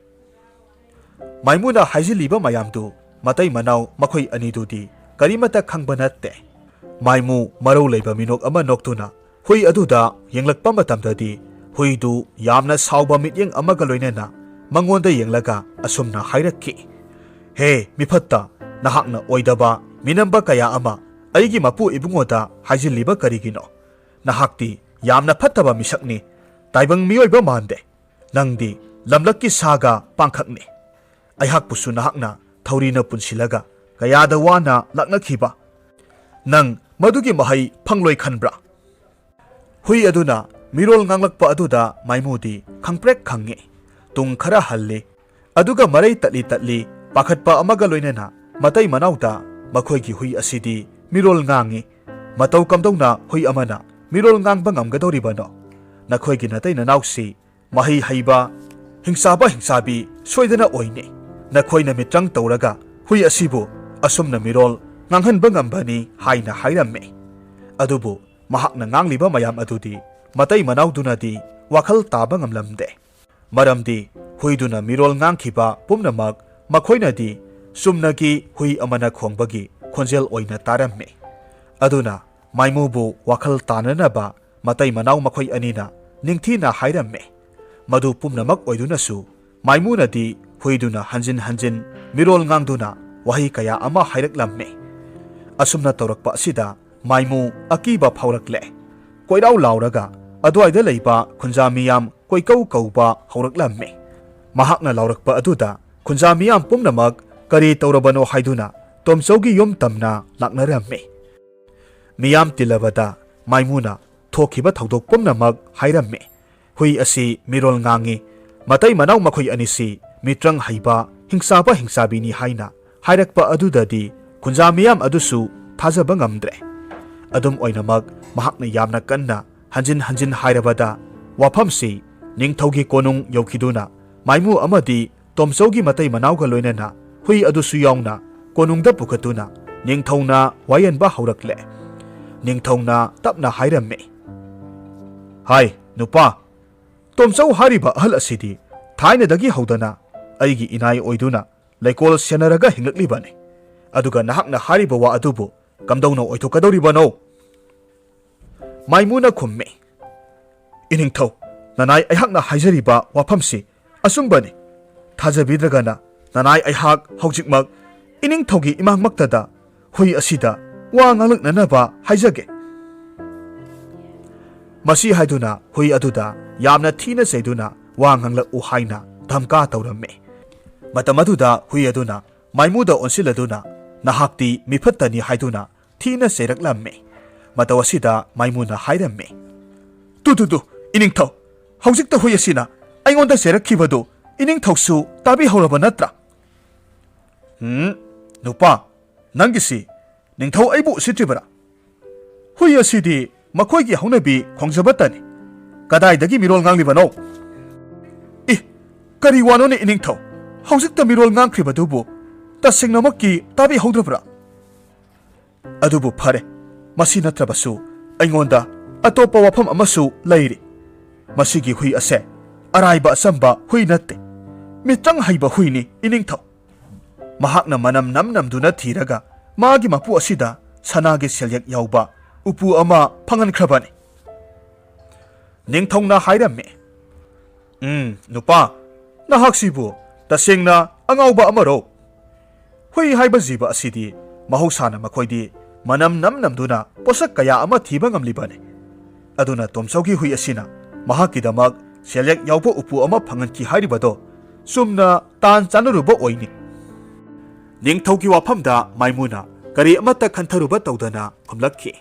ꯃꯥꯏꯃꯨꯅ ꯍꯥꯏꯖꯤꯜꯂꯤꯕ ꯃꯌꯥꯝꯗꯨ ꯃꯇꯩ ꯃꯅꯥꯎ ꯃꯈꯣꯏ ꯑꯅꯤꯗꯨꯗꯤ ꯀꯔꯤꯃꯠꯇ ꯈꯪꯕ ꯅꯠꯇꯦ꯫ ꯃꯥꯏꯃꯨ ꯃꯔꯧ ꯂꯩꯕ ꯃꯤꯅꯣꯛ ꯑꯃ ꯅꯣꯛꯇꯨꯅ ꯍꯨꯏ ꯑꯗꯨꯗ ꯌꯦꯡꯂꯛꯄ ꯃꯇꯝꯗꯗꯤ ꯍꯨꯏꯗꯨ ꯌꯥꯝꯅ ꯁꯥꯎꯕ ꯃꯤꯠꯌꯦꯡ ꯑꯃꯒ ꯂꯣꯏꯅꯅ ꯃꯉꯣꯟꯗ ꯌꯦꯡꯂꯒ ꯑꯁꯨꯝꯅ ꯍꯥꯏꯔꯛꯈꯤ, "ꯍꯦ ꯃꯤꯐꯠꯇ, ꯅꯍꯥꯛꯅ ꯑꯣꯏꯗꯕ ꯃꯤꯅꯝꯕ ꯀꯌꯥ ꯑꯃ ꯑꯩꯒꯤ ꯃꯄꯨ ꯏꯕꯨꯡꯉꯣꯗ ꯍꯥꯏꯖꯤꯜꯂꯤꯕ ꯀꯔꯤꯒꯤꯅꯣ? ꯅꯍꯥꯛꯇꯤ ꯌꯥꯝꯅ ꯐꯠꯇꯕ ꯃꯤꯁꯛꯅꯤ, ꯇꯥꯏꯕꯪ ꯃꯤꯑꯣꯏꯕ ꯃꯥꯟꯗꯦ꯫ ꯅꯪꯗꯤ ꯂꯝꯂꯛꯀꯤ ꯁꯥꯒ ꯄꯥꯡꯈꯛꯅꯤ꯫ ꯑꯩꯍꯥꯛꯄꯨꯁꯨ ꯅꯍꯥꯛꯅ ꯊꯧꯔꯤꯅ ꯄꯨꯟꯁꯤꯜꯂꯒ ꯀꯌꯥꯗ ꯋꯥꯅ ꯂꯥꯛꯅꯈꯤꯕ꯫ ꯅꯪ ꯃꯗꯨꯒꯤ ꯃꯍꯩ ꯐꯪꯂꯣꯏ ꯈꯟꯕ꯭ꯔꯥ?" ꯍꯨꯏ ꯑꯗꯨꯅ ꯃꯤꯔꯣꯜ ꯉꯥꯡꯂꯛꯄ ꯑꯗꯨꯗ ꯃꯥꯏꯃꯨꯗꯤ ꯈꯪꯄ꯭ꯔꯦꯛ ꯈꯪꯉꯤ꯫ ꯇꯨꯡ ꯈꯔ ꯍꯜꯂꯤ꯫ ꯑꯗꯨꯒ ꯃꯔꯩ ꯇꯠꯂꯤ ꯇꯠꯂꯤ ꯄꯥꯈꯠꯄ ꯑꯃꯒ ꯂꯣꯏꯅꯅ ꯃꯇꯩ ꯃꯅꯥꯎꯗ ꯃꯈꯣꯏꯒꯤ ꯍꯨꯏ ꯑꯁꯤꯗꯤ ꯃꯤꯔꯣꯜ ꯉꯥꯡꯉꯤ꯫ ꯃꯇꯧ ꯀꯝꯗꯧꯅ ꯍꯨꯏ ꯑꯃꯅ ꯃꯤꯔꯣꯜ ꯉꯥꯡꯕ ꯉꯝꯒꯗꯧꯔꯤꯕꯅꯣ? ꯅꯈꯣꯏꯒꯤ ꯅꯇꯩ ꯅꯅꯥꯎꯁꯤ ꯃꯍꯩ ꯍꯩꯕ, ꯍꯤꯡꯆꯥꯕ ꯍꯤꯡꯆꯥꯕꯤ ꯁꯣꯏꯗꯅ ꯑꯣꯏꯅꯤ꯫ ꯅꯈꯣꯏꯅ ꯃꯤꯇ꯭ꯔꯪ ꯇꯧꯔꯒ ꯍꯨꯏ ꯑꯁꯤꯕꯨ ꯑꯁꯨꯝꯅ ꯃꯤꯔꯣꯜ ꯉꯥꯡꯍꯟꯕ ꯉꯝꯕꯅꯤ ꯍꯥꯏꯅ ꯍꯥꯏꯔꯝꯃꯤ꯫ ꯑꯗꯨꯕꯨ ꯃꯍꯥꯛꯅ ꯉꯥꯡꯂꯤꯕ ꯃꯌꯥꯝ ꯑꯗꯨꯗꯤ ꯃꯇꯩ ꯃꯅꯥꯎꯗꯨꯅꯗꯤ ꯋꯥꯈꯜ ꯇꯥꯕ ꯉꯝꯂꯝꯗꯦ꯫ ꯃꯔꯝꯗꯤ ꯍꯨꯏꯗꯨꯅ ꯃꯤꯔꯣꯜ ꯉꯥꯡꯈꯤꯕ ꯄꯨꯝꯅꯃꯛ ꯃꯈꯣꯏꯅꯗꯤ ꯆꯨꯝꯅꯒꯤ ꯍꯨꯏ ꯑꯃꯅ ꯈꯣꯡꯕꯒꯤ ꯈꯣꯟꯖꯦꯜ ꯑꯣꯏꯅ ꯇꯥꯔꯝꯃꯤ꯫ ꯑꯗꯨꯅ ꯃꯥꯏꯃꯨꯕꯨ ꯋꯥꯈꯜ ꯇꯥꯅꯅꯕ ꯃꯇꯩ ꯃꯅꯥꯎ ꯃꯈꯣꯏ ꯑꯅꯤꯅ ꯅꯤꯡꯊꯤꯅ ꯍꯥꯏꯔꯝꯃꯤ꯫ ꯃꯗꯨ ꯄꯨꯝꯅꯃꯛ ꯑꯣꯏꯗꯨꯅꯁꯨ ꯃꯥꯏꯃꯨꯅꯗꯤ ꯍꯨꯏꯗꯨꯅ ꯍꯟꯖꯤꯟ ꯍꯟꯖꯤꯟ ꯃꯤꯔꯣꯜ ꯉꯥꯡꯗꯨꯅ ꯋꯥꯍꯩ ꯀꯌꯥ ꯑꯃ ꯍꯥꯏꯔꯛꯂꯝꯃꯤ꯫ ꯑꯁꯨꯝꯅ ꯇꯧꯔꯛꯄ ꯑꯁꯤꯗ ꯃꯥꯏꯃꯨ ꯑꯀꯤꯕ ꯐꯥꯎꯔꯛꯂꯦ꯫ ꯀꯣꯏꯔꯥꯎ ꯂꯥꯎꯔꯒ ꯑꯗꯨꯋꯥꯏꯗ ꯂꯩꯕ ꯈꯨꯟꯖꯥ ꯃꯤꯌꯥꯝ ꯀꯣꯏꯀꯧ ꯀꯧꯕ ꯍꯧꯔꯛꯂꯝꯃꯤ꯫ ꯃꯍꯥꯛꯅ ꯂꯥꯎꯔꯛꯄ ꯑꯗꯨꯗ ꯈꯨꯟꯖꯥ ꯃꯤꯌꯥꯝ ꯄꯨꯝꯅꯃꯛ ꯀꯔꯤ ꯇꯧꯔꯕꯅꯣ ꯍꯥꯏꯗꯨꯅ ꯇꯣꯝꯆꯧꯒꯤ ꯌꯨꯝ ꯇꯝꯅ ꯂꯥꯛꯅꯔꯝꯃꯤ꯫ ꯃꯤꯌꯥꯝ ꯇꯤꯜꯂꯕꯗ ꯃꯥꯏꯃꯨꯅ ꯊꯣꯛꯈꯤꯕ ꯊꯧꯗꯣꯛ ꯄꯨꯝꯅꯃꯛ ꯍꯥꯏꯔꯝꯃꯤ꯫ ꯍꯨꯏ ꯑꯁꯤ ꯃꯤꯔꯣꯜ ꯉꯥꯡꯉꯤ, ꯃꯇꯩ ꯃꯅꯥꯎ ꯃꯈꯣꯏ ꯑꯅꯤꯁꯤ ꯃꯤꯇ꯭ꯔꯪ ꯍꯩꯕ, ꯍꯤꯡꯆꯥꯕ ꯍꯤꯡꯆꯥꯕꯤꯅꯤ ꯍꯥꯏꯅ ꯍꯥꯏꯔꯛꯄ ꯑꯗꯨꯗꯗꯤ ꯈꯨꯟꯖꯥ ꯃꯤꯌꯥꯝ ꯑꯗꯨꯁꯨ ꯊꯥꯖꯕ ꯉꯝꯗ꯭ꯔꯦ꯫ ꯑꯗꯨꯝ ꯑꯣꯏꯅꯃꯛ, ꯃꯍꯥꯛꯅ ꯌꯥꯝꯅ ꯀꯟꯅ ꯍꯟꯖꯤꯟ ꯍꯟꯖꯤꯟ ꯍꯥꯏꯔꯕꯗ, ꯋꯥꯐꯝꯁꯤ ꯅꯤꯡꯊꯧꯒꯤ ꯀꯣꯅꯨꯡ ꯌꯧꯈꯤꯗꯨꯅ ꯃꯥꯏꯃꯨ ꯑꯃꯗꯤ ꯇꯣꯝꯆꯧꯒꯤ ꯃꯇꯩ ꯃꯅꯥꯎꯒ ꯂꯣꯏꯅꯅ ꯍꯨꯏ ꯑꯗꯨꯁꯨ ꯌꯥꯎꯅ ꯀꯣꯅꯨꯡꯗ ꯄꯨꯈꯠꯇꯨꯅ ꯅꯤꯡꯊꯧꯅ ꯋꯥꯌꯦꯟꯕ ꯍꯧꯔꯛꯂꯦ꯫ ꯅꯤꯡꯊꯧꯅ ꯇꯞꯅ ꯍꯥꯏꯔꯝꯃꯤ, "ꯍꯥꯏ, ꯅꯨꯄꯥ, ꯇꯣꯝꯆꯧ ꯍꯥꯏꯔꯤꯕ ꯑꯍꯜ ꯑꯁꯤꯗꯤ ꯊꯥꯏꯅꯗꯒꯤ ꯍꯧꯗꯅ ꯑꯩꯒꯤ ꯏꯅꯥꯏ ꯑꯣꯏꯗꯨꯅ ꯂꯩꯀꯣꯜ ꯁꯦꯟꯅꯔꯒ ꯍꯤꯡꯂꯛꯂꯤꯕꯅꯤ꯫ ꯑꯗꯨꯒ ꯅꯍꯥꯛꯅ ꯍꯥꯏꯔꯤꯕ ꯋꯥ ꯑꯗꯨꯕꯨ ꯀꯝꯗꯧꯅ ꯑꯣꯏꯊꯣꯛꯀꯗꯧꯔꯤꯕꯅꯣ?" ꯃꯥꯏꯃꯨꯅ ꯈꯨꯝꯃꯤ, "ꯏꯅꯤꯡꯊꯧ, ꯅꯅꯥꯏ ꯑꯩꯍꯥꯛꯅ ꯍꯥꯏꯖꯔꯤꯕ ꯋꯥꯐꯝꯁꯤ ꯑꯆꯨꯝꯕꯅꯤ꯫ ꯊꯥꯖꯕꯤꯗ꯭ꯔꯒꯅ ꯅꯅꯥꯏ ꯑꯩꯍꯥꯛ ꯍꯧꯖꯤꯛꯃꯛ ꯏꯅꯤꯡꯊꯧꯒꯤ ꯏꯃꯥꯡꯃꯛꯇꯗ ꯍꯨꯏ ꯑꯁꯤꯗ ꯋꯥ ꯉꯥꯡꯂꯛꯅꯅꯕ ꯍꯥꯏꯖꯒꯦ꯫" ꯃꯁꯤ ꯍꯥꯏꯗꯨꯅ ꯍꯨꯏ ꯑꯗꯨꯗ ꯌꯥꯝꯅ ꯊꯤꯅ ꯆꯩꯗꯨꯅ ꯋꯥ ꯉꯥꯡꯂꯛꯎ ꯍꯥꯏꯅ ꯙꯝꯀꯥ ꯇꯧꯔꯝꯃꯤ꯫ ꯃꯇꯝ ꯑꯗꯨꯗ ꯍꯨꯏ ꯑꯗꯨꯅ ꯃꯥꯏꯃꯨꯗ ꯑꯣꯟꯁꯤꯜꯂꯗꯨꯅ, "ꯅꯍꯥꯛꯇꯤ ꯃꯤꯐꯠꯇꯅꯤ" ꯍꯥꯏꯗꯨꯅ ꯊꯤꯅ ꯆꯩꯔꯛꯂꯝꯃꯤ꯫ ꯃꯇꯧ ꯑꯁꯤꯗ ꯃꯥꯏꯃꯨꯅ ꯍꯥꯏꯔꯝꯃꯤ, "ꯇꯨ, ꯇꯨ, ꯇꯨ, ꯏꯅꯤꯡꯊꯧ, ꯍꯧꯖꯤꯛꯇ ꯍꯨꯏ ꯑꯁꯤꯅ ꯑꯩꯉꯣꯟꯗ ꯆꯩꯔꯛꯈꯤꯕꯗꯨ ꯏꯅꯤꯡꯊꯧꯁꯨ ꯇꯥꯕꯤꯍꯧꯔꯕ ꯅꯠꯇ꯭ꯔꯥ?" "ꯎꯝ, ꯅꯨꯄꯥ, ꯅꯪꯒꯤꯁꯤ ꯅꯤꯡꯊꯧ ꯑꯩꯕꯨ ꯎꯁꯤꯠꯇ꯭ꯔꯤꯕꯔꯥ? ꯍꯨꯏ ꯑꯁꯤꯗꯤ ꯃꯈꯣꯏꯒꯤ ꯍꯧꯅꯕꯤ ꯈꯣꯡꯖꯕꯇꯅꯤ꯫ ꯀꯗꯥꯏꯗꯒꯤ ꯃꯤꯔꯣꯜ ꯉꯥꯡꯂꯤꯕꯅꯣ?" "ꯏ, ꯀꯔꯤ ꯋꯥꯅꯣꯅꯦ ꯏꯅꯤꯡꯊꯧ? ꯍꯧꯖꯤꯛꯇ ꯃꯤꯔꯣꯜ ꯉꯥꯡꯈ꯭ꯔꯤꯕꯗꯨꯕꯨ ꯇꯁꯦꯡꯅꯃꯛꯀꯤ ꯇꯥꯕꯤꯍꯧꯗ꯭ꯔꯕ꯭ꯔꯥ? ꯑꯗꯨꯕꯨ ꯐꯔꯦ, ꯃꯁꯤ ꯅꯠꯇ꯭ꯔꯕꯁꯨ ꯑꯩꯉꯣꯟꯗ ꯑꯇꯣꯞꯄ ꯋꯥꯐꯝ ꯑꯃꯁꯨ ꯂꯩꯔꯤ꯫ ꯃꯁꯤꯒꯤ ꯍꯨꯏ ꯑꯁꯦ ꯑꯔꯥꯏꯕ ꯑꯆꯝꯕ ꯍꯨꯏ ꯅꯠꯇꯦ꯫ ꯃꯤꯇ꯭ꯔꯪ ꯍꯩꯕ ꯍꯨꯏꯅꯤ ꯏꯅꯤꯡꯊꯧ꯫ ꯃꯍꯥꯛꯅ ꯃꯅꯝ ꯅꯝ ꯅꯝꯗꯨꯅ ꯊꯤꯔꯒ ꯃꯥꯒꯤ ꯃꯄꯨ ꯑꯁꯤꯗ ꯁꯅꯥꯒꯤ ꯁꯦꯜꯌꯦꯛ ꯌꯥꯎꯕ ꯎꯄꯨ ꯑꯃ ꯐꯪꯍꯟꯈ꯭ꯔꯕꯅꯤ꯫" ꯅꯤꯡꯊꯧꯅ ꯍꯥꯏꯔꯝꯃꯤ, "ꯎꯝ, ꯅꯨꯄꯥ, ꯅꯍꯥꯛꯁꯤꯕꯨ ꯇꯁꯦꯡꯅ ꯑꯉꯥꯎꯕ ꯑꯃꯔꯣ? ꯍꯨꯏ ꯍꯥꯏꯕ ꯖꯤꯕ ꯑꯁꯤꯗꯤ ꯃꯍꯧꯁꯥꯅ ꯃꯈꯣꯏꯗꯤ ꯃꯅꯝ ꯅꯝ ꯅꯝꯗꯨꯅ ꯄꯣꯠꯁꯛ ꯀꯌꯥ ꯑꯃ ꯊꯤꯕ ꯉꯝꯂꯤꯕꯅꯤ꯫ ꯑꯗꯨꯅ ꯇꯣꯝꯆꯧꯒꯤ ꯍꯨꯏ ꯑꯁꯤꯅ ꯃꯍꯥꯛꯀꯤꯗꯃꯛ ꯁꯦꯜꯌꯦꯛ ꯌꯥꯎꯕ ꯎꯄꯨ ꯑꯃ ꯐꯪꯍꯟꯈꯤ ꯍꯥꯏꯔꯤꯕꯗꯣ ꯆꯨꯝꯅ ꯇꯥꯟ ꯆꯥꯟꯅꯔꯨꯕ ꯑꯣꯏꯅꯤ꯫" ꯅꯤꯡꯊꯧꯒꯤ ꯋꯥꯐꯝꯗ ꯃꯥꯏꯃꯨꯅ ꯀꯔꯤ ꯑꯃꯠꯇ ꯈꯟꯊꯔꯨꯕ ꯇꯧꯗꯅ ꯈꯨꯝꯂꯛꯈꯤ꯫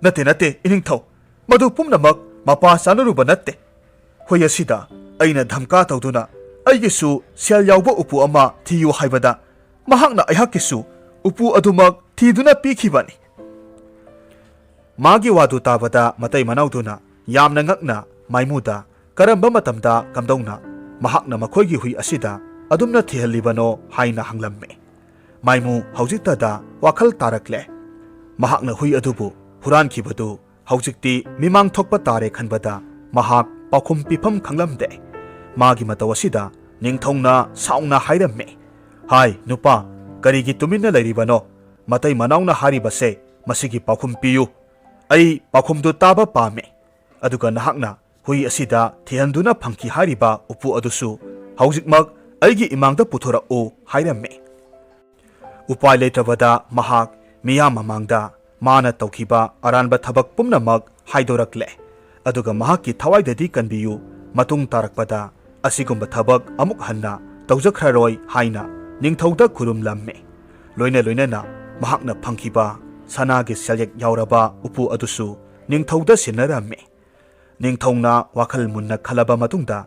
"ꯅꯠꯇꯦ, ꯅꯠꯇꯦ, ꯏꯅꯤꯡꯊꯧ, ꯃꯗꯨ ꯄꯨꯝꯅꯃꯛ ꯃꯄꯥ ꯆꯥꯅꯔꯨꯕ ꯅꯠꯇꯦ꯫ ꯍꯨꯏ ꯑꯁꯤꯗ ꯑꯩꯅ ꯙꯝꯀꯥ ꯇꯧꯗꯨꯅ ꯑꯩꯒꯤꯁꯨ ꯁꯦꯜ ꯌꯥꯎꯕ ꯎꯄꯨ ꯑꯃ ꯊꯤꯌꯨ ꯍꯥꯏꯕꯗ ꯃꯍꯥꯛꯅ ꯑꯩꯍꯥꯛꯀꯤꯁꯨ ꯎꯄꯨ ꯑꯗꯨꯃꯛ ꯊꯤꯗꯨꯅ ꯄꯤꯈꯤꯕꯅꯤ"꯫ ꯃꯥꯒꯤ ꯋꯥꯗꯨ ꯇꯥꯕꯗ ꯃꯇꯩ ꯃꯅꯥꯎꯗꯨꯅ ꯌꯥꯝꯅ ꯉꯛꯅ ꯃꯥꯏꯃꯨꯗ ꯀꯔꯝꯕ ꯃꯇꯝꯗ ꯀꯝꯗꯧꯅ ꯃꯍꯥꯛꯅ ꯃꯈꯣꯏꯒꯤ ꯍꯨꯏ ꯑꯁꯤꯗ ꯑꯗꯨꯝꯅ ꯊꯤꯍꯜꯂꯤꯕꯅꯣ ꯍꯥꯏꯅ ꯍꯪꯂꯝꯃꯤ꯫ ꯃꯥꯏꯃꯨ ꯍꯧꯖꯤꯛꯇꯗ ꯋꯥꯈꯜ ꯇꯥꯔꯛꯂꯦ꯫ ꯃꯍꯥꯛꯅ ꯍꯨꯏ ꯑꯗꯨꯕꯨ ꯍꯨꯔꯥꯟꯈꯤꯕꯗꯨ ꯍꯧꯖꯤꯛꯇꯤ ꯃꯤꯃꯥꯡ ꯊꯣꯛꯄ ꯇꯥꯔꯦ ꯈꯟꯕꯗ ꯃꯍꯥꯛ ꯄꯥꯎꯈꯨꯝ ꯄꯤꯐꯝ ꯈꯪꯂꯝꯗꯦ꯫ ꯃꯥꯒꯤ ꯃꯇꯧ ꯑꯁꯤꯗ ꯅꯤꯡꯊꯧꯅ ꯁꯥꯎꯅ ꯍꯥꯏꯔꯝꯃꯤ, "ꯍꯥꯏ, ꯅꯨꯄꯥ, ꯀꯔꯤꯒꯤ ꯇꯨꯃꯤꯟꯅ ꯂꯩꯔꯤꯕꯅꯣ? ꯃꯇꯩ ꯃꯅꯥꯎꯅ ꯍꯥꯏꯔꯤꯕꯁꯦ, ꯃꯁꯤꯒꯤ ꯄꯥꯎꯈꯨꯝ ꯄꯤꯌꯨ꯫ ꯑꯩ ꯄꯥꯎꯈꯨꯝꯗꯨ ꯇꯥꯕ ꯄꯥꯝꯃꯤ꯫ ꯑꯗꯨꯒ ꯅꯍꯥꯛꯅ ꯍꯨꯏ ꯑꯁꯤꯗ ꯊꯤꯍꯟꯗꯨꯅ ꯐꯪꯈꯤ ꯍꯥꯏꯔꯤꯕ ꯎꯄꯨ ꯑꯗꯨꯁꯨ ꯍꯧꯖꯤꯛꯃꯛ ꯑꯩꯒꯤ ꯏꯃꯥꯡꯗ ꯄꯨꯊꯣꯔꯛꯎ" ꯍꯥꯏꯔꯝꯃꯤ꯫ ꯎꯄꯥꯏ ꯂꯩꯇ꯭ꯔꯕꯗ ꯃꯍꯥꯛ ꯃꯤꯌꯥꯝ ꯃꯃꯥꯡꯗ ꯃꯥꯅ ꯇꯧꯈꯤꯕ ꯑꯔꯥꯟꯕ ꯊꯕꯛ ꯄꯨꯝꯅꯃꯛ ꯍꯥꯏꯗꯣꯔꯛꯂꯦ꯫ ꯑꯗꯨꯒ ꯃꯍꯥꯛꯀꯤ ꯊꯋꯥꯏꯗꯗꯤ ꯀꯟꯕꯤꯌꯨ, ꯃꯇꯨꯡ ꯇꯥꯔꯛꯄꯗ ꯑꯁꯤꯒꯨꯝꯕ ꯊꯕꯛ ꯑꯃꯨꯛ ꯍꯟꯅ ꯇꯧꯖꯈ꯭ꯔꯔꯣꯏ ꯍꯥꯏꯅ ꯅꯤꯡꯊꯧꯗ ꯈꯨꯔꯨꯝꯂꯝꯃꯤ꯫ ꯂꯣꯏꯅ ꯂꯣꯏꯅꯅ ꯃꯍꯥꯛꯅ ꯐꯪꯈꯤꯕ ꯁꯅꯥꯒꯤ ꯁꯦꯜꯌꯦꯛ ꯌꯥꯎꯔꯕ ꯎꯄꯨ ꯑꯗꯨꯁꯨ ꯅꯤꯡꯊꯧꯗ ꯁꯤꯟꯅꯔꯝꯃꯤ꯫ ꯅꯤꯡꯊꯧꯅ ꯋꯥꯈꯜ ꯃꯨꯟꯅ ꯈꯜꯂꯕ ꯃꯇꯨꯡꯗ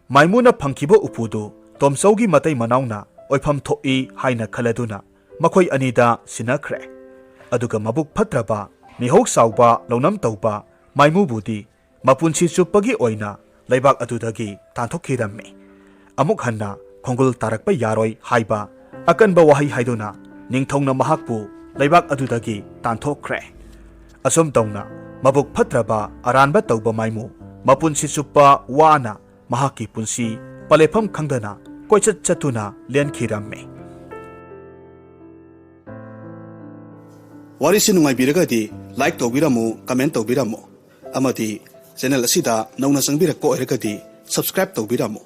ꯃꯥꯏꯃꯨꯅ ꯐꯪꯈꯤꯕ ꯎꯄꯨꯗꯨ ꯇꯣꯝꯆꯧꯒꯤ ꯃꯇꯩ ꯃꯅꯥꯎꯅ ꯑꯣꯏꯐꯝ ꯊꯣꯛꯏ ꯍꯥꯏꯅ ꯈꯜꯂꯗꯨꯅ ꯃꯈꯣꯏ ꯑꯅꯤꯗ ꯁꯤꯟꯅꯈ꯭ꯔꯦ꯫ ꯑꯗꯨꯒ ꯃꯕꯨꯛ ꯐꯠꯇ꯭ꯔꯕ, ꯃꯤꯍꯧ ꯆꯥꯎꯕ, ꯂꯧꯅꯝ ꯇꯧꯕ ꯃꯥꯏꯃꯨꯕꯨꯗꯤ ꯃꯄꯨꯟꯁꯤ ꯆꯨꯞꯄꯒꯤ ꯑꯣꯏꯅ ꯂꯩꯕꯥꯛ ꯑꯗꯨꯗꯒꯤ ꯇꯥꯟꯊꯣꯛꯈꯤꯔꯝꯃꯤ꯫ ꯑꯃꯨꯛ ꯍꯟꯅ ꯈꯣꯡꯒꯨꯜ ꯇꯥꯔꯛꯄ ꯌꯥꯔꯣꯏ ꯍꯥꯏꯕ ꯑꯀꯟꯕ ꯋꯥꯍꯩ ꯍꯥꯏꯗꯨꯅ ꯅꯤꯡꯊꯧꯅ ꯃꯍꯥꯛꯄꯨ ꯂꯩꯕꯥꯛ ꯑꯗꯨꯗꯒꯤ ꯇꯥꯟꯊꯣꯛꯈ꯭ꯔꯦ꯫ ꯑꯁꯨꯝ ꯇꯧꯅ ꯃꯕꯨꯛ ꯐꯠꯇ꯭ꯔꯕ ꯑꯔꯥꯟꯕ ꯇꯧꯕ ꯃꯥꯏꯃꯨ ꯃꯄꯨꯟꯁꯤ ꯆꯨꯞꯄ ꯋꯥꯅ ꯃꯍꯥꯛꯀꯤ ꯄꯨꯟꯁꯤ ꯄꯂꯦꯐꯝ ꯈꯪꯗꯅ ꯀꯣꯏꯆꯠ ꯆꯠꯇꯨꯅ ꯂꯦꯟꯈꯤꯔꯝꯃꯤ꯫ ꯋꯥꯔꯤꯁꯤ ꯅꯨꯡꯉꯥꯏꯕꯤꯔꯒꯗꯤ like ꯇꯧꯕꯤꯔꯝꯃꯨ, comment ꯇꯧꯕꯤꯔꯝꯃꯨ, ꯑꯃꯗꯤ channel ꯑꯁꯤꯗ ꯅꯧꯅ ꯆꯪꯕꯤꯔꯛꯄ ꯑꯣꯏꯔꯒꯗꯤ subscribe ꯇꯧꯕꯤꯔꯝꯃꯨ꯫